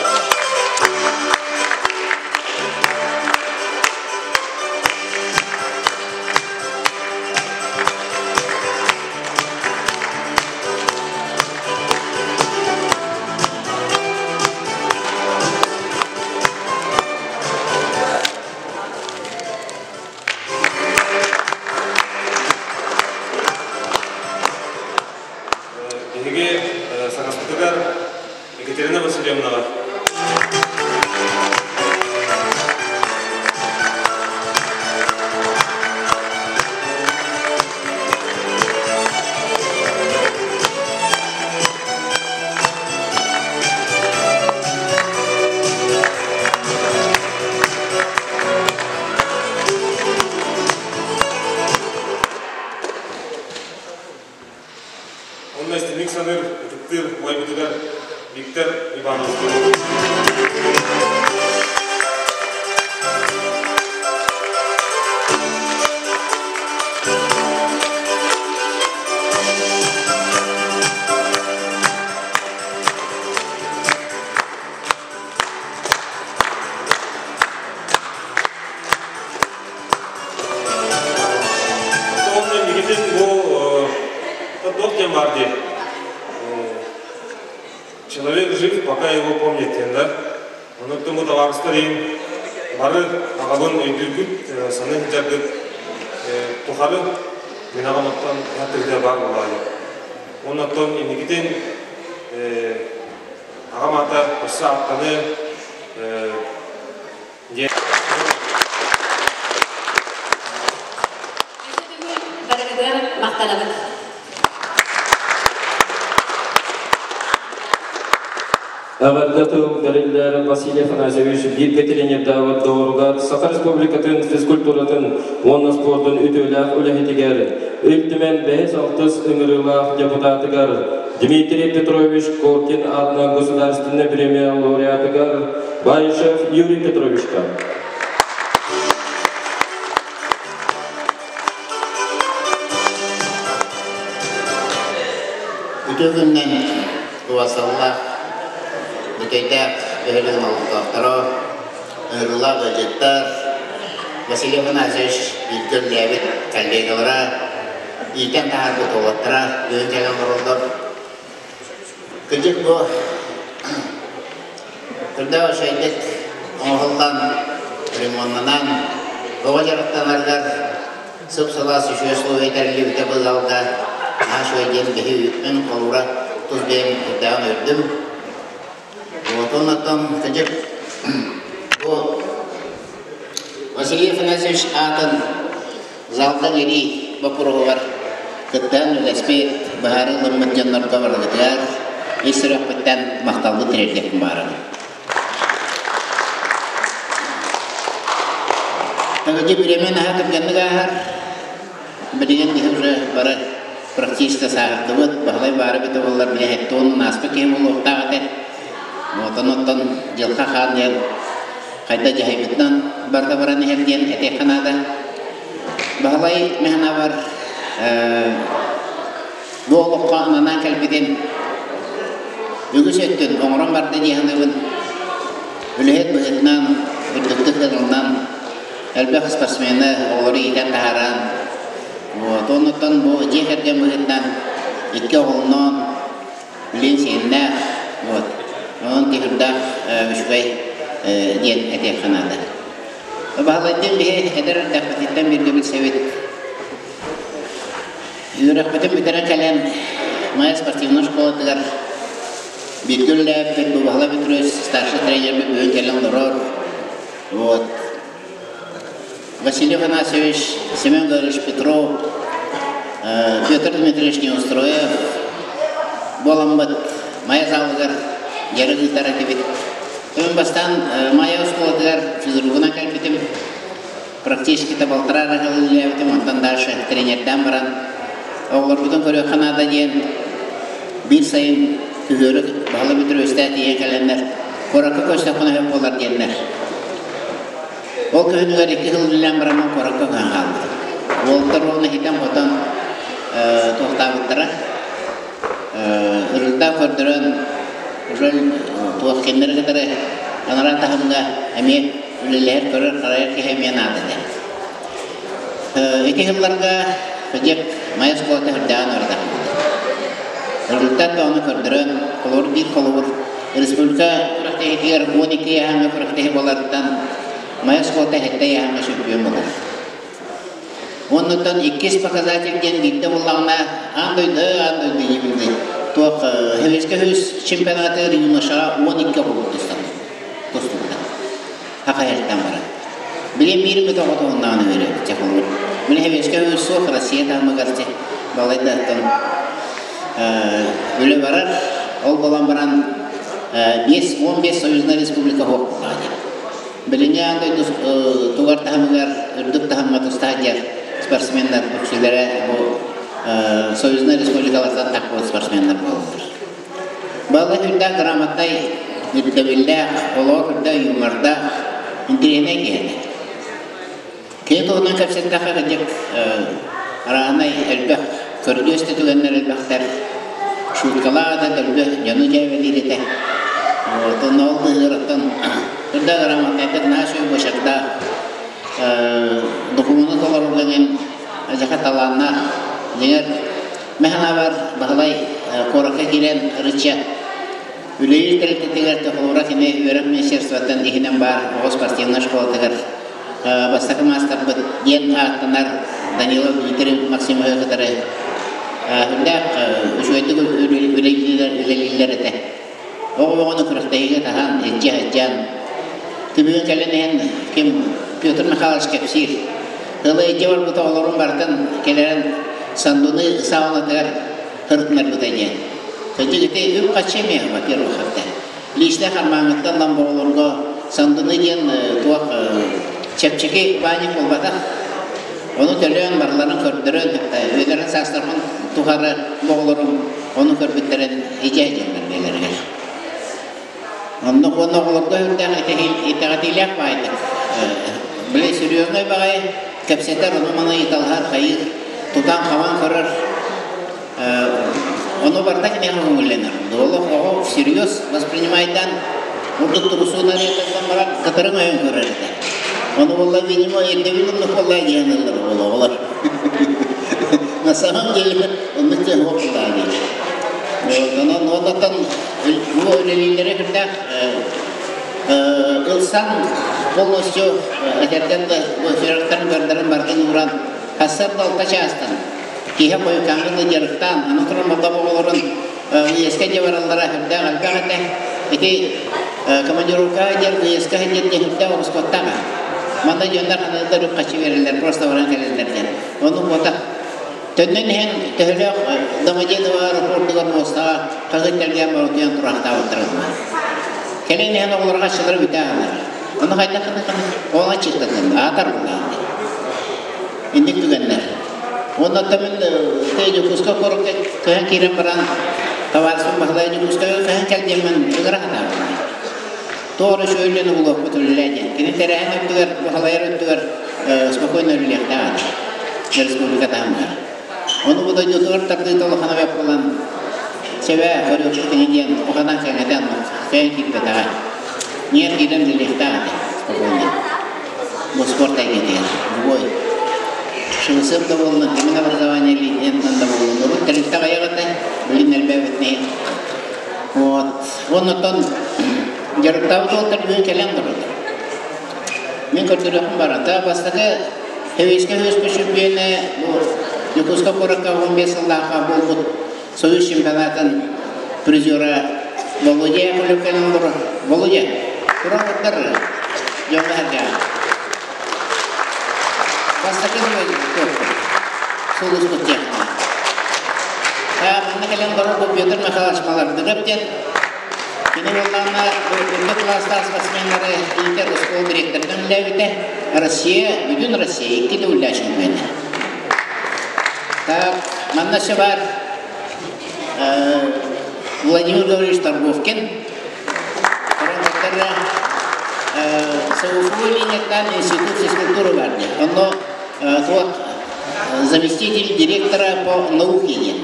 Биһиги саҥаспытыгар Екатерина Васильевнаҕа Виктор Иванович. Онно мигитин бу туох диэн баар дии. Человек жив, пока его помнят, да? Онуттан бу табаарыстар иһин бары аҕабын өйдүүргүт, саныы сылдьаргыт тухары мин аҕам оттон тыһыта баар буолаайы. Оннуттан инникитин аҕам аата өссө ааттаныы диэн Барыгытыгар махтанабыт. Эҕэрдэ тыл бэриллэр Василий Афанасьевич бииргэ тренердаабыт доҕоругар Саха Республикатын физкультуратын уонна спордун үтүөлээх үлэһитигэр, Ил Түмэн бэһис-алтыс ыҥырыылаах депутатыгар Дмитрий Петрович Коркин аатынан государственнай премия лауреатыгар Баишев Юрий Петровичка. Үтүө күнүнэн Убасаллаах, Бүтэйдээх бөһүөлэгин олохтоохторо, ыҥырыылаах ыалдьыттар, Василий Афанасьевич бииргэ үлэлээбит коллегалара, иитэн таһаарбыт уолаттара бүгүн кэлэн олороллор. Кырдьык бу Кырдьаҕас үчүгэйдик оҥоһуллан, ремоннанан, оҕо дьарыктанарыгар сып-сылаас үчүгэй условия тэриллибитэ бу ыалга наһаа үчүгэй диэн биһи мин холуура тус бэйэм үрдээҕин үөрдүм. Вот оннуттан кырдьык бу Василий Афанасьевич аатын залга иҥэрии боппуруоһугар кыттыһан үлэспит, быһаарыы ылыммыт дьоннорго барыларыгар ис сүрэхпиттэн махталбын тириэрдиэхпин баҕарабын. Таҥадьы бириэмэ наһаа түргэнник ааһар. Билигин биһи уже бары практически сааһырдыбыт, Баһылай баара эбитэ буоллар били 70 ааспыт киһи буолуохтаах этэ. Вот онон дьылҕа хаан диэн хайда дьаһайбытынан барда баран иһэр диэн этиэххэ наада. Баһылай Миханабар бу олоххо анаан кэлбитин үгүс өттүн оҥорон барда дии саныыбын. Үлэһит быһыытынан, үрдүктүк ыҥыллан, элбэх спортсмены, оҕолору иитэн таһааран, вот, оннуттан бу дьиэ кэргэн быһыытынан икки оҕолоноон, билин сиэннээх, вот, онон тиһирдээх үчүгэй диэн этиэххэ наада. Баһылайдыын биһи эдэр эрдэхпититтэн бииргэ билсэбит. Үөрэхпитин бүтэрэн кэлэн Майа спортивнай школатыгар бииргэ үлэлээбиппит бу Баһылай Петрович старший тренербит бүгүн кэлэн олорор. Вот. Василий Афанасьевич, Семен Гаврилович Петров, Петр Дмитриевич Неустроев буоламмыт Майа залыгар дьарык ыытар этибит. Мин бастаан Майа оскуолатыгар физругунан кэлбитим. Практически балтараа эрэ сыл үлэлээбитим, онтон дальше тренердээн баран оҕолорбутун көрүөххэ наада диэн биир сайын күһүөрү Баһылай Петровичтаах тиийэн кэлэннэр куоракка көстөххүнэ сөп буолар диэннэр. Ол күһүнүгэр икки сыл үлэлээн бараммын куоракка көһөн хаалбытым. Уолаттар уонна хитэн-хотон туохтаабыттара. Ырылдаа көрдөрөн уже туох кинилэри кытары анараа таһымҥа эмиэ үлэлэһэр, көрөр-харайар киһи эмиэ наада этэ. Ити сылларга Дьиэк Майа оскуолата үрдээҕин ырытахпыт. Результат даҕаны көрдөрөн, холобур биир холобур республика күрэхтэһиитигэр 12 ыйааһыҥҥа күрэхтэһии буоларыттан Майа оскуолата сэттэ ыйааһыҥҥа чемпион буолар. Оннуттан иккис показатель диэн биирдэ буллаҕына аан дойду, аан дойду диибин туох Советскай Союз чемпионаты юношаҕа 12 оҕолор тустубута. Хахайартан баран. Билин биир эмит оҕо туһуннаҕына үөрөбүт чахыллар. Мин Советскай Союз суох Россия таһымыгар балайдаттан үлэ барар. Ол буолан баран 5-15 союзная республика суох буоллаҕа диэн. Билиҥҥи аан дойду тугар таһымыгар үрдүк таһымҥа тустаах диэн спортсменнар үксүлэрэ бу союзнай республикалартан тахпыт спортсменнар буолаллар. Балла үрдээх грамотнай ирдэбиллээх, олоҕор үрдээх юмордаах, интэриэһинэй киһи этэ. Кини туһунан кэпсэттэххэ кырдьык араанай элбэх көрдүөс да түгэннэр элбэхтэр. Шуткалаах да дэлби дьону дьээбэлиир этэ. Вот, онно ол быыһыгар үрдээх грамотнайдык наһаа үчүгэй буочардаах докумуону толорорго диэн дьаха талааннаах дьиҥэр Мэхэнабар Баһылай куоракка киирэн арычча үлэлиир тэрилтэтигэр холобура кини үөрэх министерствоттан иһинэн баар оҕо спортивнай школатыгар бастакы маастарбыт диэн ааттанар Данилов Дмитрий Максимовы кытары сүрдээх үчүгэйдик үлэлииллэр этэ. Оҕо-оҕону күрэхтэһиигэ таһан, илдьэ сылдьан, түбүгүн кэлэн иһэн ким Петр Михайлович кэпсиир. Ыла илдьэ барбыта олорун барытын кэлэрин сандуны саалатыгар ырытынарбыта диэн. Кырдьык ити үп-харчы эмиэ, во-первых, это. Личнэй хармааҥҥыттан ылан оҕолорго сандыны диэн туох чэпчэки баанньык буолбатах. Ону төлөөн, барыларын көрдөрөн, үйэлэрин саастарбын тухары оҕолорум ону көрбүттэрин ичээ диэннэр бэйэлэригэр. Онно уонна оҕолорго үрдээх итэҕэтиилээх баайдык. Били серьезный баҕайы кэпсэтэр, ону-маны ыйыталаһар, хайыыр, тутан-хабан көрөр. Ону барыта киниэхэ көҥүллэнэр. Олох оҕо всерьез воспринимайдан бурдук турусуун арыйтардан баран кытарын өйөн көрөр этэ. Ону буолла видимо ирдэбил оннук буолла диэн ыллар оҕолор. На самом деле оннук диэн суох буолла диэн. Онон уоннаттан бу үлэлииллэрэ кырдаах ылсан полностью этэрдэн да бу сүрэхтэрин көрдөрөн барытын ууран хассар да алта чаастан киһи хойукааҥҥы да дьарыктаан, аны туран балта оҕолорун иэскэ дьэ бараллара сүрдээх элбэх этэ. Ити командировкаҕа диэн иэскэ сылдьар диэн сүрдээх ороскуоттаах. Манна дьоннор ханныктар үп-харчы биэрэллэр, просто баран кэлэллэр диэн. Ону буотах. Төннөн иһэн төһөлөөх Домодедово аэропордугар муостаҕа хаһыат тэлгээн барытыйан тураахтаабыттара буолар. Кэлэн иһэн оҕолорго аччылары бүтэ аалар. Ону хайдах гына оҕо аччыктатын аатар булаан. Инник түгэннэр. Уонна оттон мин тыа Дьокуускай куоракка көһөн киирэн баран табаарыспын Баһылай Дьокуускайга көһөн кэл диэммин ыҥыра сатаабытым. Тоҕо эрэ үчүгэй үлэни булуохпут үлэлээ диэн. Кини тэрээһин өттүгэр, Баһылайар өттүгэр спокойно үлэлиэхтээх этэ. Республика таһымыгар. Ону бу дойдутугар тардыыта улахана бэрт буолан сэбэ көрүөхпүт ини диэн уханан кэҥэтэн кэйэн киирбэтэҕэ. Ньиэр киирэн үлэлиэхтээх этэ спокойно. Бу спорт эйгэтигэр любой ШВС да буоллун, кимин образование линиятынан да буоллун, урут тэрилтэ аҕыйах этэ, билин элбээбит иһин. Вот. Оннуттан дьарыктаабыт уолаттар бүгүн кэлэн тураллар. Мин көрдөрүөхпүн барата бастакы Сэбиэскэй Союзка чемпионы бу Дьокуускай куоракка 15 сыллаахха буолбут Союз чемпионатын призера Володя Яковлев кэлэн олорор. Володя, туран кыттар дьоҥҥо сэргэҕэ. Бастакы сулуспут диэхтэрэ. Манна кэлэн олорор бу Петр Михайлович Малардыров диэн Кини буоллаҕына үрдүк кылаастаах спортсменнары иитэр оскуола дириэктэринэн үлэлээбитэ. Россия, бүтүн Россия икки төгүллээх чемпиона. Так, манна өссө баар Владимир Гаврилович Торговкин. СУФУ линияттан институт физкультуры бар диэн. Онно туох заместитель директора по науке диэн.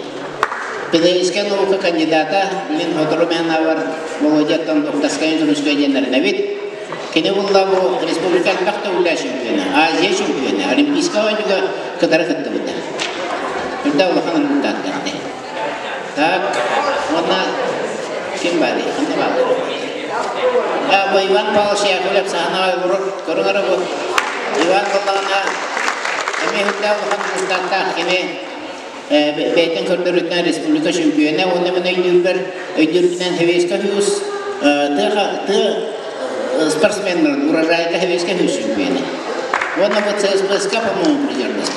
Педагогическай наука кандидата мин сотору мээнабар Володяттан Докторская Русская диэннэринэбит. Кини булла бу республика элбэх төгүллээх чемпиона, Азия чемпиона, Олимпийскай оонньууга кытары кыттыбыта. Үрдэ улахан результаттар этэ. Так, уонна ким баарый? Ханна бааллар? А, бу Иван Павлович Яковлев саһанаҕа олорор, көрүҥ эрэ бу. Иван буоллаҕына эмиэ үрдээх улахан результаттаах кини бэйэтин көрдөрүүтүнэн республика чемпиона уонна мин өйдүүрбэр өйдүүрбүнэн Сэбиэскэй Союз тыа тыа спортсменнарын урожайга Сэбиэскэй Союз чемпиона. Уонна вот ЦСПС-ка, по-моему, придерживался.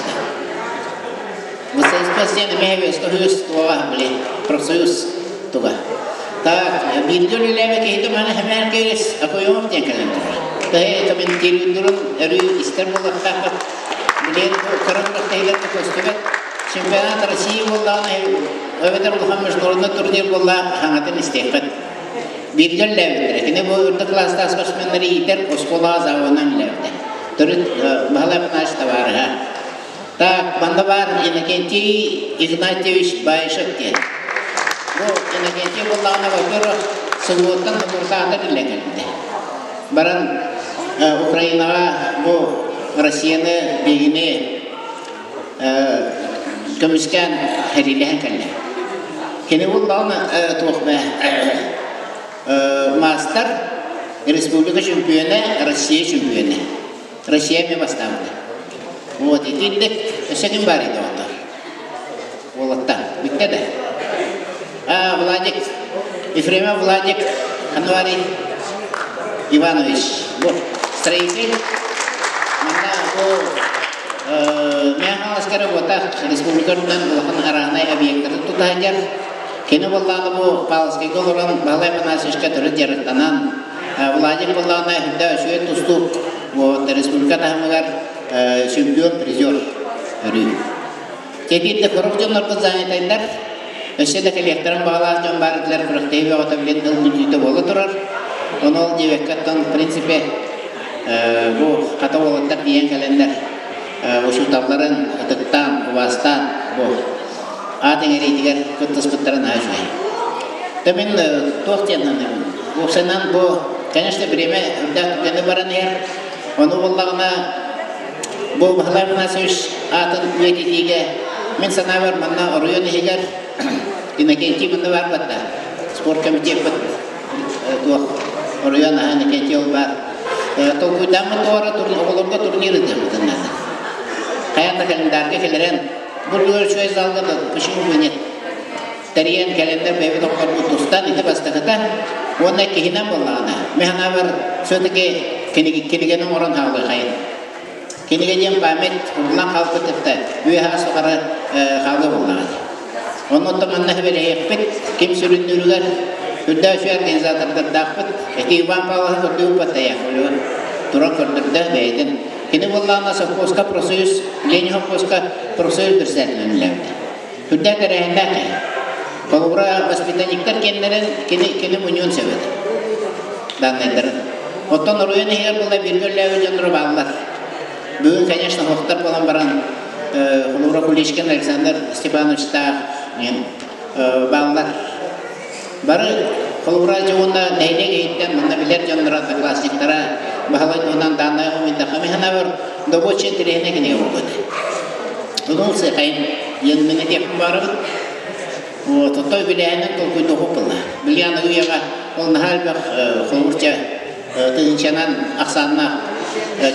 Вот ЦСПС диэн эмиэ Сэбиэскэй Союз туга били профсоюз туга. Так, бииргэ үлэлээбит киһитим аны хэмээр кэрис Акуйумов диэн кэлэн турар. Тэһи комментируйдурун өрүү истэр буолуохтаахпыт. Билигин бу кыра күрэхтэһиилэргэ көстүбэт. Чемпионат России буоллаҕына, эбэтэр улахан международный турнир буолла хаҥатын истиэххит. Бииргэ үлэлээбиттэрэ. Кини бу үрдүк кылаастаах спортсменнары иитэр оскуолаҕа заводынан үлэлээбитэ. Төрүт Баһылай Афанасьевич табаарыһа. Так, манна баар Иннокентий Игнатьевич Баишев диэн. Бу Иннокентий буоллаҕына, во-первых, СВО-ттан хомурсаата биллэн кэлбитэ. Баран Украинаҕа бу Россияны биһигини көмүскээн сэриилэһэн кэллэ. Кини буоллаҕына туох маастар, республика чемпиона, Россия чемпиона. Россия эмиэ бастаабыта. Вот итинник өссө ким баар edi оттор? Уолаттар. Бүттэ да? А, Владик, Ефремов Владик Анварий Иванович. Бу строитель. Манна бу Мэҥэ Хаҥаласка работа республикатынан улахан арааһынай объектары тутаһыгар. Кини буоллаҕына бу Павловскайга олорон Баһылай Афанасьевичка төрүт дьарыктанан Владик буоллаҕына үрдэ үчүгэй тустуук вот республика таһымыгар чемпион призер өрүү. Кэтиирде сорох дьоннорбут занятайдар өссө да кэлиэхтэрин баҕалаах дьон баар этилэр күрэхтэһии бөҕөтө билин тыл бүтүүтэ буола турар. Ону ол диэбэккэ в принципе бу хата уолаттар тиийэн кэлэннэр учууталларын ытыктаан, убаастаан бу аат иҥэриитигэр кыттыспыттара наһаа үчүгэй. Та мин туох диэн саныыбын? Уопсайынан бу, конечно, бириэмэ үрдээх түргэнник баран иһэр. Ону буоллаҕына бу Баһылай Афанасьевич аатын үйэтитиигэ мин санаабар манна оройуон иһигэр Иннокентий манна баар батта. Спорт комитеппыт туох оройуон аһа Иннокентий ол баар. Толкуйдааммыт туора оҕолорго турнир ыытыахпытын наада. Хайаан да календарга кэлэрэн бу үчүгэй залга да почему бы нет тэрийэн кэлэннэр бэйэбит оҕолорбут тустан ити бастакыта уонна киһинэн буоллаҕына мин санаабар все-таки кинигэни оҥорон хаалыахайын кинигэ диэн память уруллан хаалбыт кытта үөһэ сухары хаалыа буоллаҕа дии оннуттан манна сүбэлэһиэхпит ким сүрүннүүрүгэр үрдээх үчүгэй организатордардаахпыт эти Иван Павлович көрдүүр тайах туран көрдөрдө бэйэтин кини буоллаҕына совхозка профсоюз Ленин совхозка профсоюз председателинэн үлэлээбитэ Үрдээх тэрээһиннээх киһи. Холобура, воспитанниктар киэннэрин кини кини мунньуон сөп этэ. Даннайдарын. Оттон оройуон иһигэр буолла бииргэ үлэлээбит дьонноро бааллар. Бүгүн, конечно, хохтар буолан баран, холобура, Куличкин Александр Степановичтаах бааллар. Бары холобура дьэ уонна нэһилиэк иһиттэн манна билэр дьонноро, одноклассниктара Баһылай туһунан дааннай хомуйдахха мин санаабар добуочча интэриэһинэй кинигэ буолбут. Онон сыахайын диэн мин этиэхпин баарыбын. Вот, отой билээһинин толкуйдуоху буолла. Билиан үйэҕэ ол наһаа элбэх холобурча тыһыынчанан ахсааннаах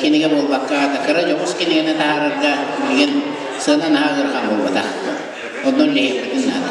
кинигэ буолбакка, кыра дьоҕус кинигэни таһаарарга билигин сыана наһаа ыарахан буолбатах. Онон лиһиэхпитин наада.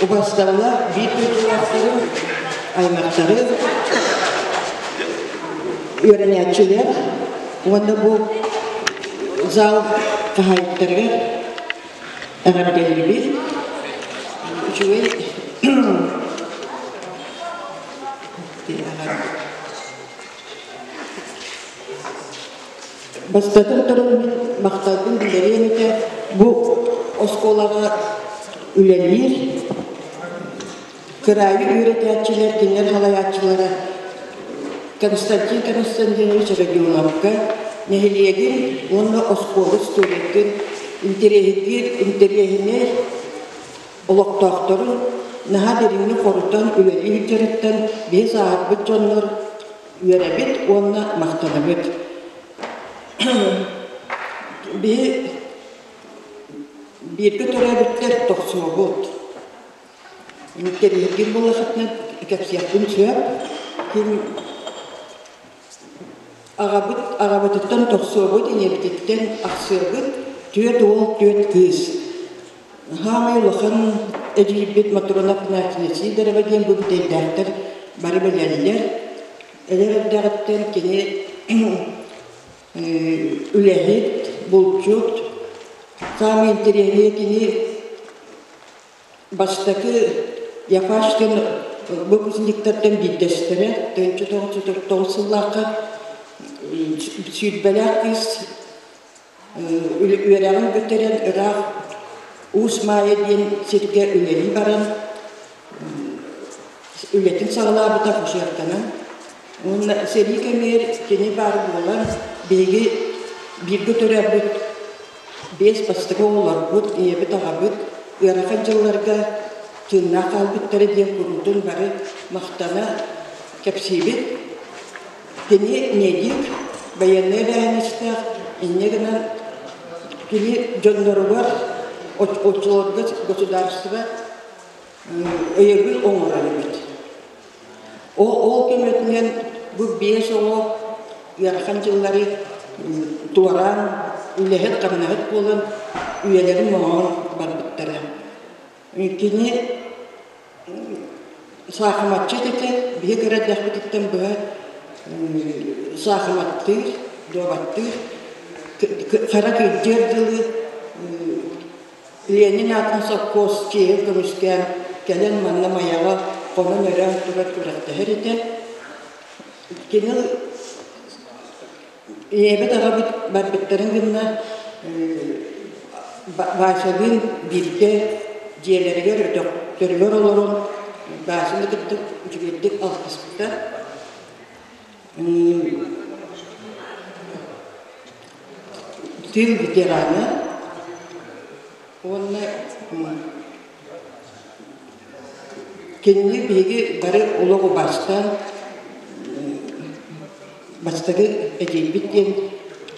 Убастарла биир дойдулаахтарым, аймахтарым, үөрэнээччилэр уонна бу зал хаһаайыттарыгар эҕэрдэлиибит. Үчүгэй Бастатан туран мин махталбын биллэриэм этэ бу оскуолаҕа үлэлиир кыраайы үөрэтээччилэр, кинилэр салайааччылара Константин Константинович Родионовка нэһилиэгин уонна оскуола историятын интэриэһиргиир интэриэһинэй олохтоохторун наһаа дириҥник хорутан үлэлии сылдьарыттан биһи сааһырбыт дьоннор үөрэбит уонна махтанабыт. Биһи бииргэ төрөөбүттэр тохсуобут. Интэриэһиргиир буоллахытына кэпсиэхпин сөп. Ким аҕабыт аҕабытыттан тохсуобут, ийэбититтэн ахсыабыт, түөрт уол, түөрт кыыс. Хаамай улахан эдьиийбит Матрона Афанасьевна Сидорова диэн бу бүтэйдээхтэр бары билэллэр. Эдэр эрдэҕиттэн кини үлэһит, булчут, саамай интэриэһинэйэ кини бастакы Яфашкин выпускниктартан биирдэстэрэ, 1949 сыллаахха сүүрбэлээх кыыс Үөрэҕин бүтэрэн ыраах Уус Маайа диэн сиргэ үлэлии баран үлэтин саҕалаабыта акушерканан. Уонна сэрии кэмигэр кини баар буолан биһиги бииргэ төрөөбүт биэс бастакы оҕолорбут, ийэбит, аҕабыт ыарахан дьылларга тыыннаах хаалбыттара диэн куруутун бары махтана кэпсиибит. Кини медик, байыаннай эбээһинэстээх, инньэ гынан кини дьонноругар оччолорго государство өйөбүл оҥорор эбит. Ол көмөтүнэн бу биэс оҕо ыарахан дьыллары туораан, үлэһит-хамнаһыт буолан үйэлэрин моҥоон барбыттара. Кини саахыматчыт этэ, биһи кыра эрдэхпититтэн быһа саахыматтыыр, дуобаттыыр, хара кырдьыар дылы Ленин аатын сопхуос чиэһин көмүскээн кэлэн манна Майаҕа хонон-өрөөн турар күрэхтэһэр этэ. Кини Ийэбит аҕабыт барбыттарын гынна Васялыын бииргэ дьиэлэригэр өтөхтөрүгэр олорон Васяны кытта үчүгэйдик алтыспыта. Тыыл ветерана уонна кинини биһиги бары олох убаастаан Бастакы эдьиийбит диэн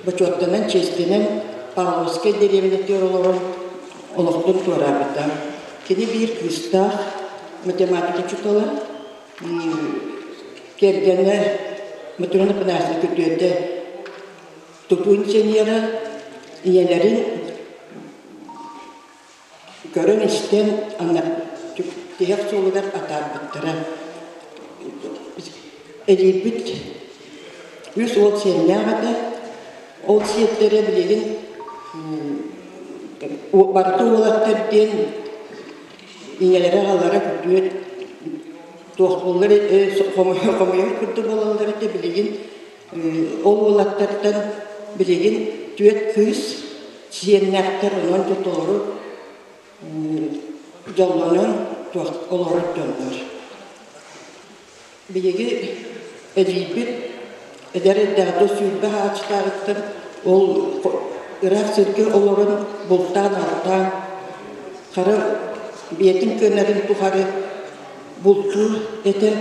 бочуоттанан, чиэстэнэн Павловскай дэриэбинэтигэр олорон олохтон туораабыта. Кини биир кыыстаах математика учуутала, кэргэнэ Матрена Афанасьевна күтүөтэ тутуу инженера, ийэлэрин Көрөн-истэн тиһэх суолугар атаарбыттара. Эдьиийбит үс уол сиэннээх этэ. Ол сиэттэрэ билигин барыта уолаттар диэн ийэлэрэ аҕалара күтүөт туох буоллар хомойор курдук буолаллар этэ билигин ол уолаттартан билигин түөрт кыыс сиэннээхтэр онон толору дьоллонон олорор дьоннор. Биһиги эдьиийбит эдэр эрдэҕинэ 20 хаачыстааҕыттан ол ыраах сиргэ олорон бултаан-алтаан хара биэтин кыанарын тухары бултуур этэ,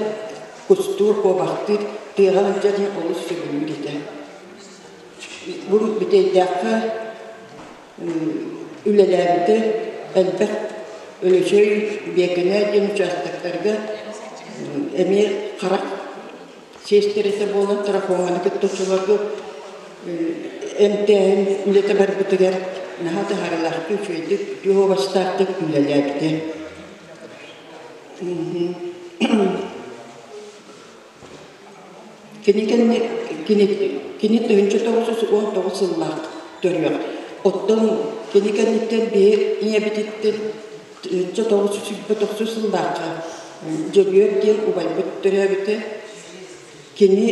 кустуур, куобахтыыр, тыаҕа сылдьарын олус сөбүлүүр этэ. Бу Бүтэйдээххэ үлэлээбитэ элбэх Өлөчөй, Биэкэнэ диэн учаастактарга эмиэ харах сиэстэрэтэ буолан трахоманы кытта оччолорго эмтээһин үлэтэ барбытыгар наһаа таһаарыылаахтык, үчүгэйдик, үтүө уобастаахтык үлэлээбитэ. Кини кэнни кини кини 1919 сыллаах төрүөх. Оттон кини кэнниттэн биһи ийэбититтэн 1929 сыллаахха Дьөгүөр диэн убайбыт төрөөбүтэ. Кини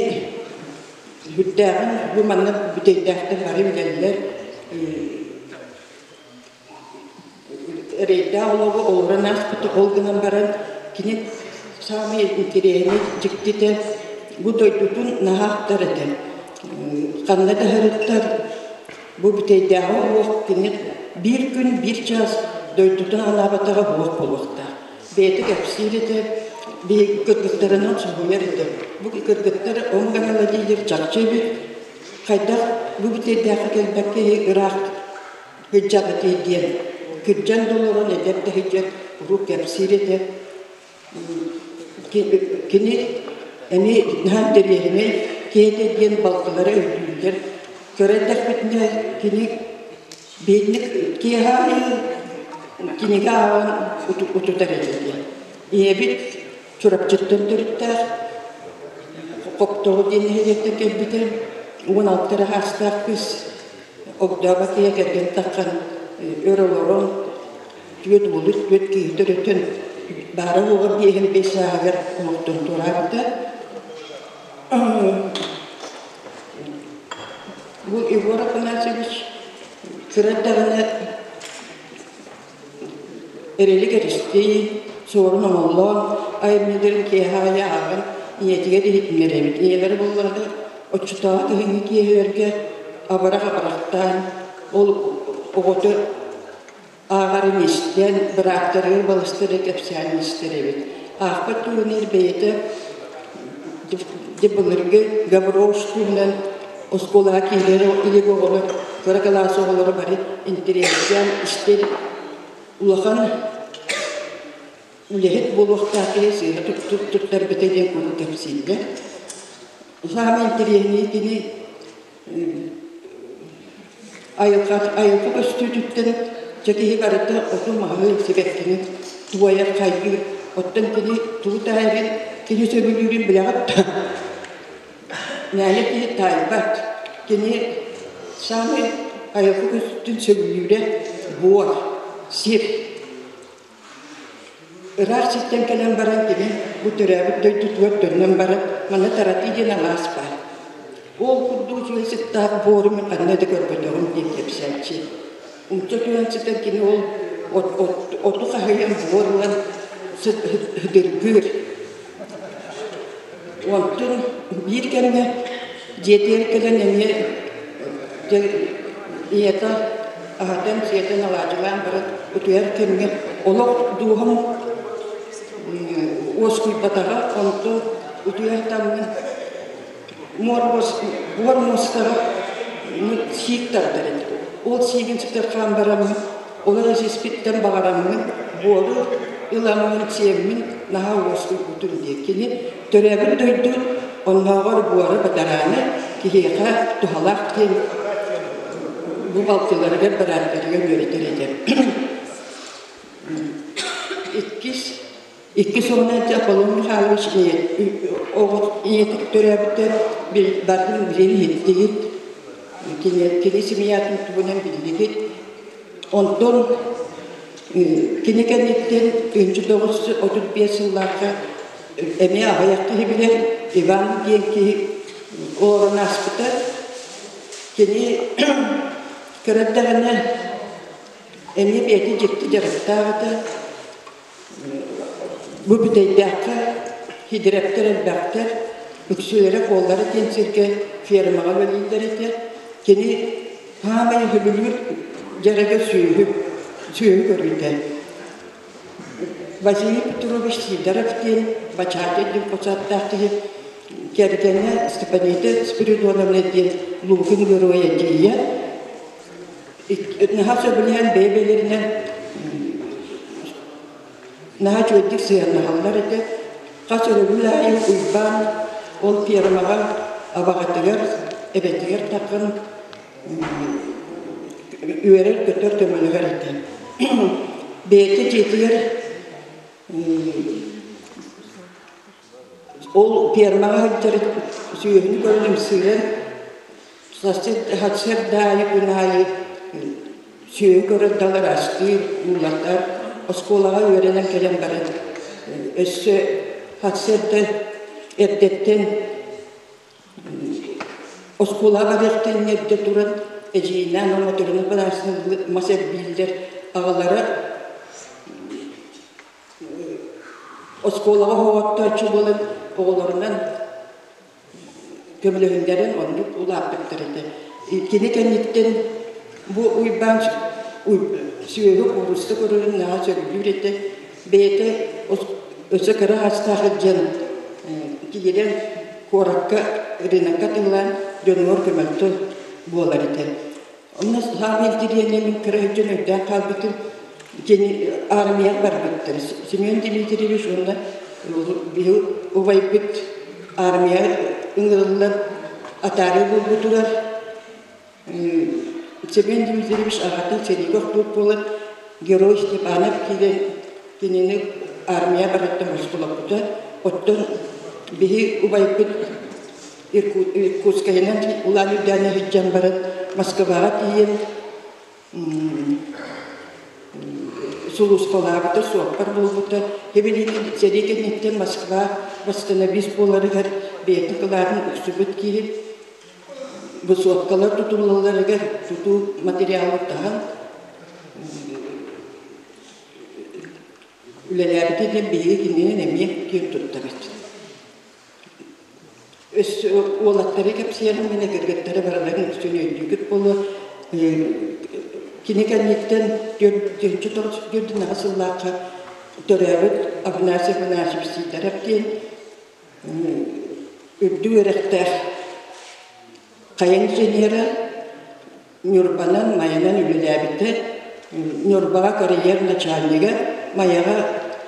сүрдээҕин бу манна бүтэйдээхтэр бары билэллэр. Эрэйдээх олоҕу олорон ааспыта, ол гынан баран кини саамай интэриэһинэй дьиктитэ бу дойдутун наһаа ахтар этэ. Ханна да сырыттар бу бүтэйдээҕи олох кини биир күн биир чаас дойдутун анаабатаҕа буох буолуохтаах. Бэйэтэ кэпсиир этэ, биһиги кыргыттарынан соһуйар этэ. Бу кыргыттар он гынала дииллэр чахчы эбит. Хайдах бу бүтэйдээххэ кэлбэккэ ыраах Кырдьаҕытый диэн кырдьан да олорон эдэр да сылдьан урут кэпсиир этэ. Кини эмиэ наһаа интэриэһинэй киһи этэ диэн балтылара өйдүүллэр. Кыра эрдэхпитинэ кини биһиги киэһэ аайы кинигэ ааҕан утутар этэ диэн. Ийэбит Чурапчыттан төрүттээх Хоптоҕо диэн нэһилиэктэн кэлбитэ. 16 эрэ саастаах кыыс Огдообо киһи кэргэн таххан өр олорон түөрт уолу түөрт киһи төрөтөн баара уоҕа биэһин биэс сааһыгар олохтон туораабыта. Бу Егор Афанасьевич кыра эрдэҕинэ Эрэлик Эристиин, Суорун Омоллоон айымньыларын киэһэ аайы ааҕан ийэтигэр иһитиннэрэбит. Ийэлэрэ буоллаҕына оччотооҕу киһиҥҥи киэһэлэргэ абырах абырахтаан, ол оҕото ааҕарын истэн, бырааттарыгар балыстары кэпсээн истэр эбит. Аахпат түгэнигэр бэйэтэ дьэ былыргы Гаврош туһунан оскуолаҕа киирэр илик оҕолор, кыра кылаас оҕолоро бары интэриэһиргээн истэр улахан үлэһит буолуохтаах киһи сыыһа туттарбыта диэн куруук кэпсииллэр. Саамай интэриэһинэй кини айылҕа айылҕа көстүүтүттэн дьэ киһи барыта оту-маһы, сибэккини туойар, хайгыыр. Оттон кини тугу таайарын, кини сөбүлүүрүн билэҕит да? Мээнэ киһи таайбат. Кини саамай айылҕа көстүүтүн сөбүлүүрэ буор, сир. Ыраах сиртэн кэлэн баран кини бу төрөөбүт дойдутугар төннөн баран манна Таратыы диэн алаас баар. Ол курдук үчүгэй сыттаах буору мин ханна да көрбөтөҕүм диэн кэпсээччи. Умса түһэн сытан кини ол оту хаһыйан буор ылан сыдыргыыр. Онтун биир кэмҥэ дьиэтигэр кэлэн эмиэ ийэтэ аһатан-сиэтэн алаадьылаан баран утуйар кэмҥэ олох дууһам уоскуйбатаҕа, онтон утуйар таммын буор муостаҕа сиик тардар этим. Ол сиигин сытырхаан бараммын, олоро сиспиттэн баҕараммын, буору ыламмын сиэммин наһаа уоскуйбутум диye. Кини төрөөбүт дойду оннооҕор буора бадараана киһиэхэ туһалаах диэн бу балтыларыгар бырааттарыгар үөрэтэр этэ. Иккис Иккис уонна Аполлон Михайлович оҕо ийэтик төрөөбүтэ бардын билин иһиттигит кини семьятын туһунан биллигит онтон кини кэнниттэн 1935 сыллаахха эмиэ аҕыйах киһи билэр Иван диэн киһи олорон ааспыта кини кыра эрдэҕинэ эмиэ бэйэтин дьикти дьарыктаах этэ Бу Бүтэйдээххэ хидрэптэр элбэхтэр, үксүлэрэ Куоллара диэн сиргэ фермаҕа үлэлииллэр этэ. Кини саамай сөбүлүүр дьарыга сүөһү, сүөһү көрүүтэ. Василий Петрович Сидоров диэн Бачаата диэн хос ааттаах киһи кэргэнэ Степанида Спиридоновна диэн Лукин геройа тиийэ Наһаа сөбүлэһэн бэйэ-бэйэлэринэн наһаа үчүгэйдик сыһыаннаһаллар этэ. Хас өрөбүл аайы Уйбаан ол фермаҕа абаҕатыгар, эбэтигэр таххан үөрэр-көтөр көмөлөһөр этэ. Бэйэтэ дьиэтигэр Ол фермаҕа сылдьар сүөһүнү көрөн ымсыыран сарсыарда аайы күн аайы сүөһү көрөр далар астыыр, уулатар, оскуолаҕа үөрэнэн кэлэн баран өссө сарсыарда эрдэттэн оскуолаҕа барыахтан эрдэ туран эдьиийинээн оҥоторуна мас эрбииллэр аҕалара Оскуолаҕа оһоҕоттооччу буолан оҕолорунан көмөлөһүннэрэн оннук улааппыттар этэ. Кини кэнниттэн бу Уйбаан сүөһү куурусса көрөрүн наһаа сөбүлүүр этэ. Бэйэтэ өссө кыра саастаах сылдьан киирэн куоракка рынокка атыылаан дьонугар көмөлтө буолар этэ. Онно саамай интириэһинэй мин кыра сылдьан өйдөөн хаалбытым кини армияҕа барбыттар. Семен Дмитриевич уонна биһи убайбыт армияҕа ыҥырыллан атаарыы буолбутугар Семен Дмитриевич аҕатын сэриигэ охтубут буолан Герой Степанов киирэн кинини армия барыттан босхолоппута. Оттон биһи убайбыт Иркутскайынан Улан Үдэни сылдьан баран Москваҕа тиийэн сулууспалаабыта, суоппар буолбута. Эбилиитин сэрии кэнниттэн Москва восстановист буоларыгар бэйэтин кылаатын уксубут киһи высоткалар тутуллалларыгар тутуу материалын таһан үлэлээбитэ диэн биһиги кининэн эмиэ киэн туттабыт. Өссө уолаттары кэпсиэҕим мин кыргыттары барыларын үксүн өйдүүгүт буолуо. Кини кэнниттэн 1994 сыллаахха төрөөбүт Афанасий Афанасьевич Сидоров диэн үрдүк үөрэхтээх хайа инженерэ Ньурбанан, Майанан үлэлээбитэ. Ньурбаҕа карьер начальнига, Майаҕа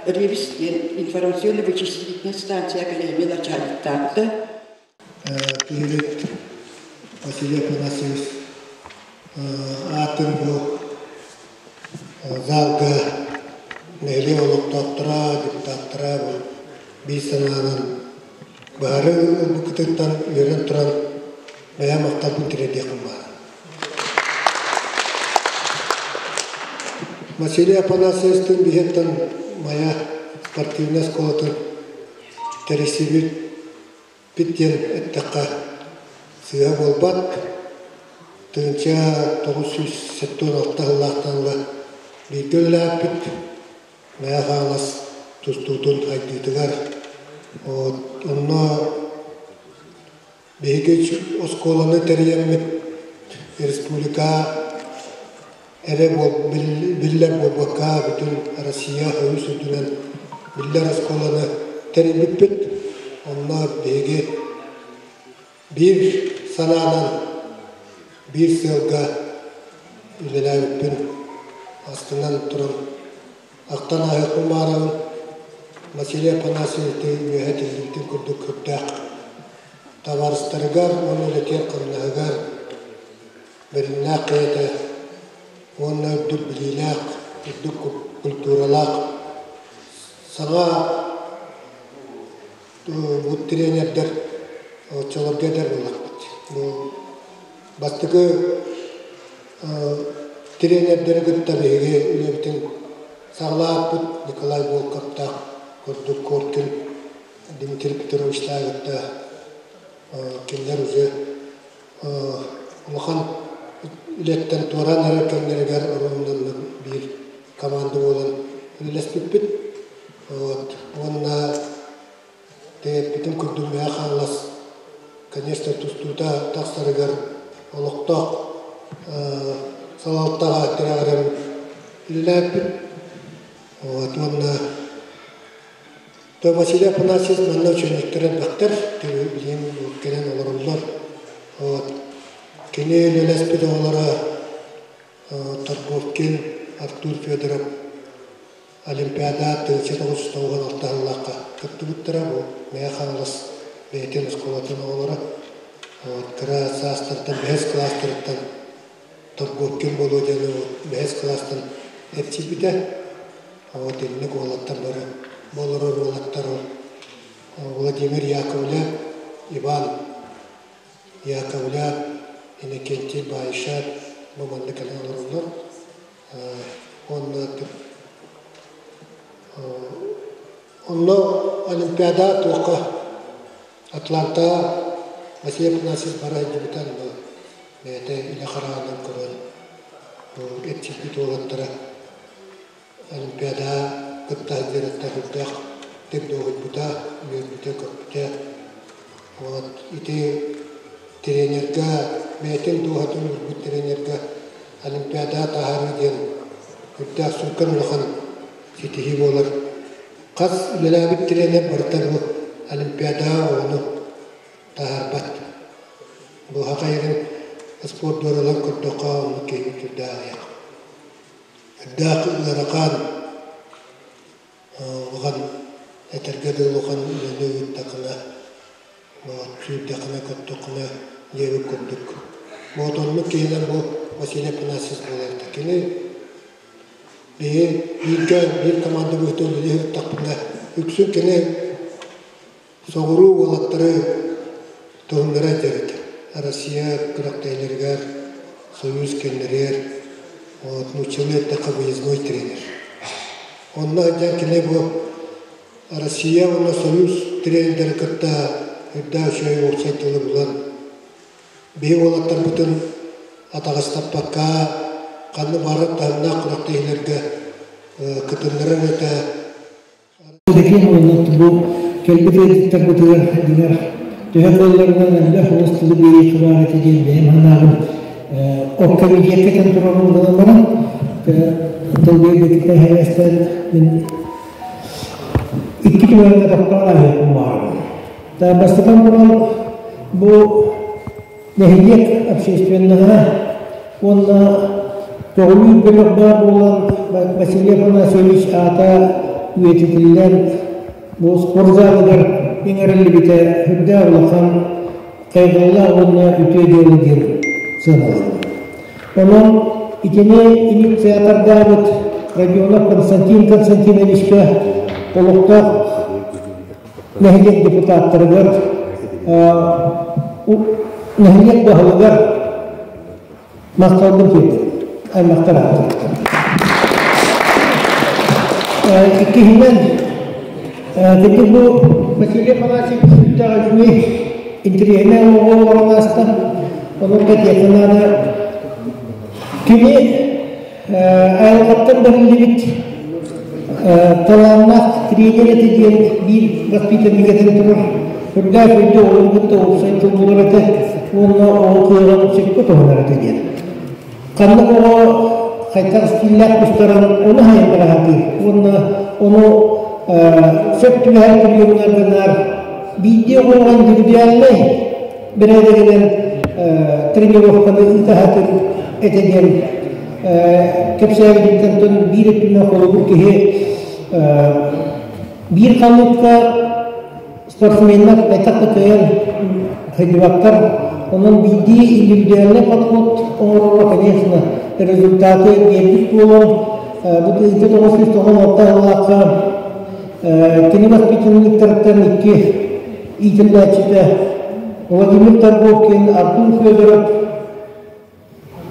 РИВС диэн информационно-вычислительная станция академия начальниктаабыта. Киһибит Василий Афанасьевич аатын бу залга нэһилиэк олохтоохторо, депутаттара бу биир санаанан быһаарыы ылбыккытыттан үөрэн туран бэйэм махталбын тириэрдиэхпин баҕарабын. Василий Афанасьевичтыын биһиэттэн Майа спортивнай оскуолатын тэрийсибит пит диэн эттэххэ сыыһа буолбат. 1976 сыллаахтан ыла бииргэ үлэлээбиппит. Мэйэ Хаҥалас тустуутун сайдыытыгар онно Биһиги оскуоланы тэрийэммит республика эрэ биллэр буолбакка, бүтүн Россия өрүс үрдүнэн биллэр оскуоланы тэрийбиппит. Онно биһиги биир санаанан, биир сыалга үлэлээбиппин астынан туран Ахтан ааһыахпын баҕарабын, Василий Афанасьевичтыын үөһэ этиллибитин курдук күүрдээх табаарыстарыгар уонна үлэтигэр хамнаһыгар бэримнээх киһи уонна үрдүк билиилээх, үрдүк культуралаах саҥа бу тренердэр оччолорго эдэр буоллахпыт. Бу бастакы Тренердэри кытта биһиги үлэбитин саҕалаабыппыт Николай Волковтаах курдук Коркин Дмитрий Петровичтаах кытта кинилэр уже улахан үлэттэн туораан эрэр кэмнэригэр оруолунан биир команда буолан үлэлэспиппит. Вот. Уонна Тэйэппитин курдук Мэйэ Хаҥалас, конечно, тустуута тахсарыгар олохтоох салалтаҕа тирэҕирэн үлэлээппит. Вот уонна то Василий Афанасьевич манна учениктар элбэхтэр, билигин кэлэн олороллор. Вот. Кини үлэлэспит оҕолоро Торговкин Артур Федоров Олимпиада 1996 сыллаахха кыттыбыттара. Бу Мэйэ Хаҥалас бэйэтин оскуолатын оҕолоро. Вот, кыра саастартан, бэһис кылаастарыттан Торговкин Володяны бэһис кылаастан эрчийбитэ. Вот инник уолаттар бары, бу олорор уолаттар Владимир Яковлев, Иван Яковлев, Иннокентий Баишев бу манна кэлэн олороллор. Уонна онно Олимпиада туохха Атланта Василий Афанасьевич бара сылдьыбыта онно бэйэтэ илэ хараҕынан көрөн бу эрчийбит уолаттара Олимпиадаҕа кытта сылдьарыттан сүрдээх дуоһуйбута, үөрбүтэ-көппүтэ. Вот ити тренергэ бэйэтин дууһатын уурбут тренергэ Олимпиадаҕа таһаарыы диэн сүрдээх сүҥкэн улахан ситиһии буолар. Хас үлэлээбит тренер барыта бу Олимпиадаҕа оҕону таһаарбат. Бу саха сирин спорт дуораларын көрдөххө оннук киһи сүрдээх аҕыйах. Үрдээх ыарахан улахан этэргэ дылы улахан үлэни ыыттаххына, сүүрдэххинэ, көттөххүнэ диэбит курдук. Вот оннук киһинэн бу Василий Афанасьевич буолар этэ. Кини биһи бииргэ биир команда быһыытынан үлэлии сырыттахпытына үксүн кини соҕуруу уолаттары туһуннара илдьэр этэ. Россия күрэхтэһиилэригэр, Союз кэннэригэр вот нууччалыы эттэххэ выездной тренер. Онно сылдьан кини бу Россия уонна Союз тренердэрин кытта үрдээх үчүгэй уопсай тылы булан биһи уолаттарбытын атаҕастаппакка ханна баҕарар таһымнаах күрэхтэһиилэргэ кытыннарар этэ. Таким уонна бу кэлбит ыалдьыттарбытыгар дьиҥэр төһө кыалларынан элбэх олус тылы биэриэххэ баар этэ диэн бэйэм санаабын оргкомитекка этэн турабын гынан баран тыл биэрбититтэн эһэҥэстэн мин икки түгэҥҥэ тохтоон ааһыахпын баҕарабын. Бастатан туран бу нэһилиэк общественноһа уонна көҕүлүүр бөлөх баар буолан Василий Афанасьевич аата үйэтитиллэн бу спортзалыгар иҥэриллибитэ сүрдээх улахан хайҕаллаах уонна үтүө дьыала диэн сыаналанар. Онон итини инициатордаабыт Родионов Константин Константиновичка олохтоох нэһилиэк депутаттарыгар, нэһилиэк баһылыгар махталбын тиэрдэбин, аймахтар ааттарыттан. Иккиһинэн, кырдьык бу Василий Афанасьевич сүрдээх үчүгэй интэриэһинэй олоҕу олорон ааста. Онон кэтиэххэ наада. Кини Айылҕаттан бэриллибит талааннаах тренер этэ диэн биир воспитанник этэн турар. Үрдээх өйдө оҕону кытта уопсай тыл булар этэ уонна оҕо кыаҕын сөпкө туһанар этэ диэн. Ханнык оҕо хайдах стиллээх тустарын ону хайыннара сатыыр уонна ону сөп түбэһэр приемнарга наар биирдии оҕоҕо индивидуальнай бэрээдэгинэн тренировканы ыыта сатыыр этэ диэн кэпсээбититтэн биир өттүнэн холобур киһи биир халыыпка спортсменнар байтах да кыайан сылдьыбаттар. Онон биирдии индивидуальный подход оҥороро, конечно, результаты биэрбит буолан, бу 1996 сыллаахха кини воспитанниктарыттан икки иитиллээччитэ Владимир Торговкин, Артур Федоров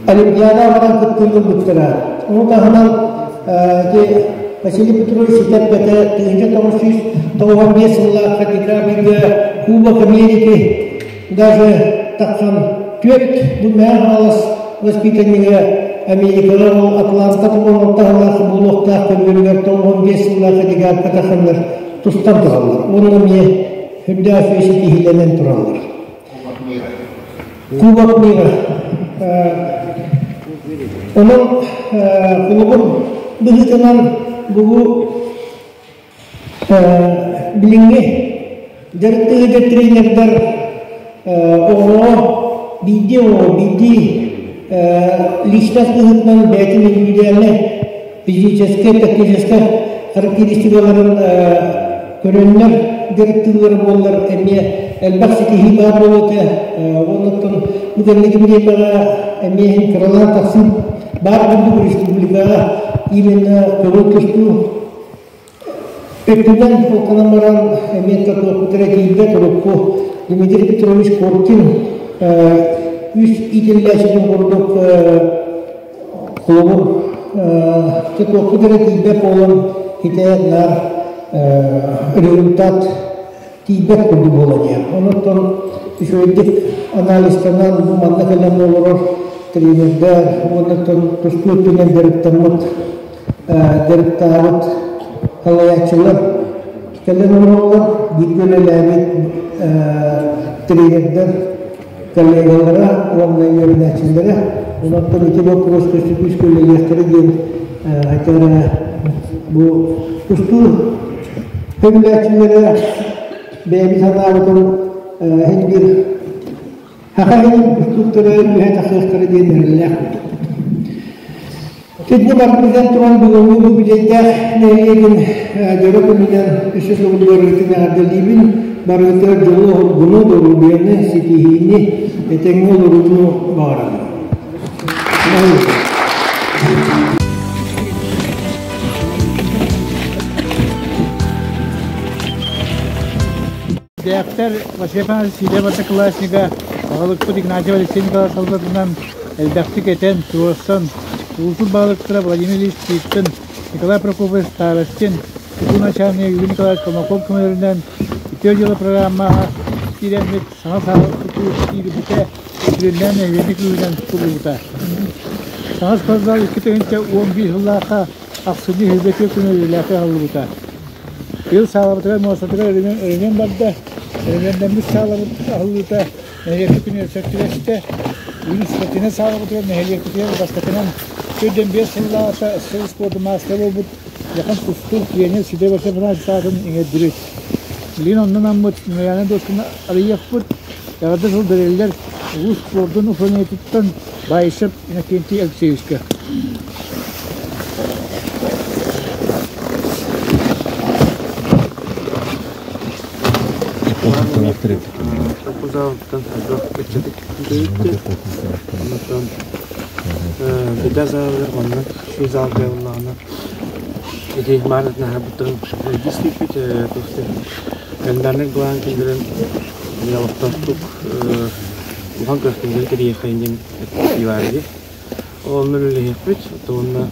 Олимпиада баран кыттыыны ылбыттара. Ону таһынан ити Василий Петрович ситэрбэтэ 1995 сыллаахха декабрьга Кубок Америки даже тахсан түөрт бу Мэҥэ Хаҥалас воспитаннига Америкаҕа ол Атланта тобоҕоттаһылаах буолуохтаах көбүөрүгэр 95 сыллаахха декабрьга тахсаннар тустан тураллар. Уонна эмиэ үрдээх үчүгэй ситиһиилэнэн тураллар. Кубок мира. Онон холобур быһыытынан бу билиҥҥи дьарыктыыр тренердэр оҕоҕо биирдии оҕо биирдии личность быһыытынан бэйэтин индивидуальнай физическэй, тактическай характеристикаларын көрөннөр дьарыктыыллара буоллар эмиэ элбэх ситиһии баар буолуо этэ. Оннуттан бу кэнники бириэмэҕэ эмиэ иһин кыралаан тахсыы баар курдук республикаҕа именно көҥүл тустуу. Өттүнэн холконон баран эмиэ тотуохпутара тиийбэт урукку Дмитрий Петрович Коркин үс иитиллээччитин курдук холобур тотуохпут эрэ тиийбэт буолан ити наар результат тиийбэт курдук буолан иһэр. Онон үчүгэйдик анализтанан манна кэлэн олорор тренердэр уонна тустуу өттүнэн дьарыктаммыт дьарыктаабыт салайааччылар кэлэн олороллор, бииргэ үлэлээбит тренердэр коллегалара уонна үөрэнээччилэрэ. Онон ити боппуруоска күүскэ үлэлиэхтэрэ диэн хотя бу тустуу көмүлээччилэрэ бэйэбит санаабытын иһин биир Саха иһин тустууктара үөһэ тахсыахтара диэн эрэллээх Итиннэ барбытынан туран бүгүҥҥү бу бүтэйдээх нэһилиэгин дьоро күнүнэн өссө төгүл эҕэрдэлиибин. Барыгытыгар дьолу-соргуну, доруобуйаны, ситиһиини, этэҥҥэ олорууну баҕарабын. Дээптэр Василий Афанасьевич Сидоров одноклассника, аҕалыкпыт Игнатьев Алексей Николаевич салгытынан элбэхтик этэн, туруорсан, улуус баһылыктара Владимир Ильич Тииттэн, Николай Прокопьевич Старостин, тутуу начальнига Юрий Николаевич Колмаков көмөлөрүнэн Үтүө дьыала программаҕа киирэммит саҥа саала тутуу киирбитэ сүрүннээн нэһилиэнньэ күүһүнэн тутуллубута. Саҥа спортзал 2011 сыллаахха ахсынньы сүүрбэ күн үлэлээххэ аһыллыбыта. Быйыл саалабытыгар муостатыгар өрөмүөн барда. Өрөмүөннэммит саалабыт аһыллыыта нэһилиэкпит күнүгэр сөп түбэстэ. Бүгүн спортивнай саалабытыгар нэһилиэкпитигэр бастакынан 45 сыллааҕыта сыл спорду маастара буолбут улахан тустуук тренер Сидор Васильевич аатын иҥэрдибит. Билигин онно анаммыт мемориальнай дуосканы арыйыахпыт. Эҕэрдэ сыл бэриллэр улуус спордун управлениетыттан Баишев Иннокентий Алексеевичка. Кузовтан Беда залыр онно шу зал дьаллаҕына ити маанат наһабытын дистиппит календарный былаан киллэрэн олохтоохтук улахан күрэхтэһиилэри тэрийиэххэйин диэн этии Онно үлэлэһиэхпит уонна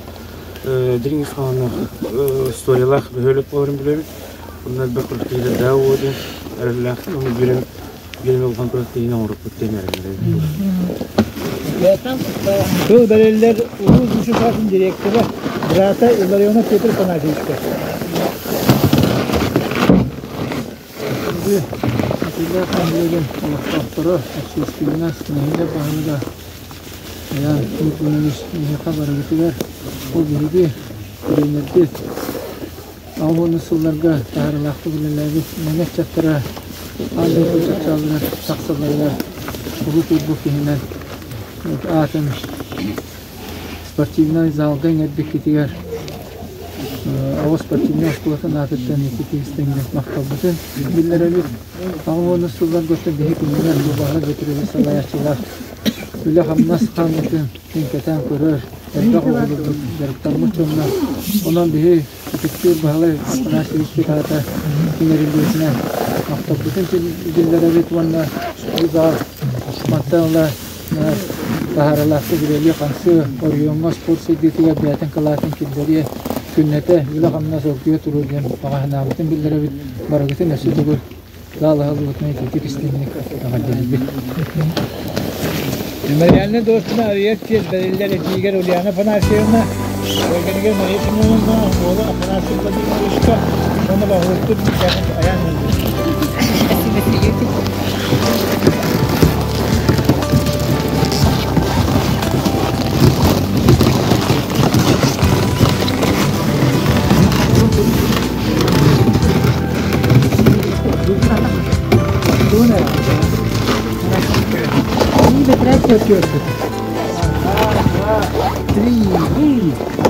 дириҥ ис хоһоонноох историялаах бөһүөлэк буоларын билэбит. Онно элбэх күрэхтэһиилэрдээх уо диэн эрэллээхпин. Ону биэрэн биэрэн улахан күрэхтэһиини оҥорбуппут диэн эрэнэбин. Тыл бэриллэр улуус УСУ директора брата Илларионов Петр Афанасьевичка. Итилээх нэһилиэгин олохтоохторо общественность нэһилиэк баһылыга Айаан Николаевич биһиэхэ барыбытыгар ол биһиги тренербит 80 сылларга таһаарыылаахтык үлэлээбит мэҥэ ыччаттара аан дойду чыпчаалыгар тахсалларыгар улуу курдук киһинэн аатын спортивнай залга иҥэрбиккитигэр оҕо спортивнай оскуолатын аатыттан ититиистиҥҥэ махталбытын биллэрэбит. 80 сылларга биһи күнүнэн бу баһа Бөтүрүөбүс салайааччылаах үлэ-хамнас хаамыытын кэтээн көрөр, элбэх оҕолорбут дьарыктаммыт дьоннор. Онон биһи ытыктыыр Баһылай Афанасьевичпыт аата иҥэриллибитинэн махталбытын биллэрэбит уонна бу зал мантан ыла таһааралаахтык үлэлии-хамсыы, оройуоҥҥа спорт сайдыытыгар бэйэтин кылаатын киллэриэ, күннэтэ үлэ-хамнас оргуйа туруо диэн баҕа санаабытын биллэрэбит. Барыгытын өссө төгүл зал аһыллыбытынан итиитик истиҥник эҕэрдэлиибит. Мемориальнай дуосканы арыйар чиэс бэриллэр эдьиийигэр Ульяна Афанасьевна, кэргэнигэр Мария Семеновна, уола Афанасий Владимировичка уонна баһылыкпыт Айаан Спасибо, Сергей. Три.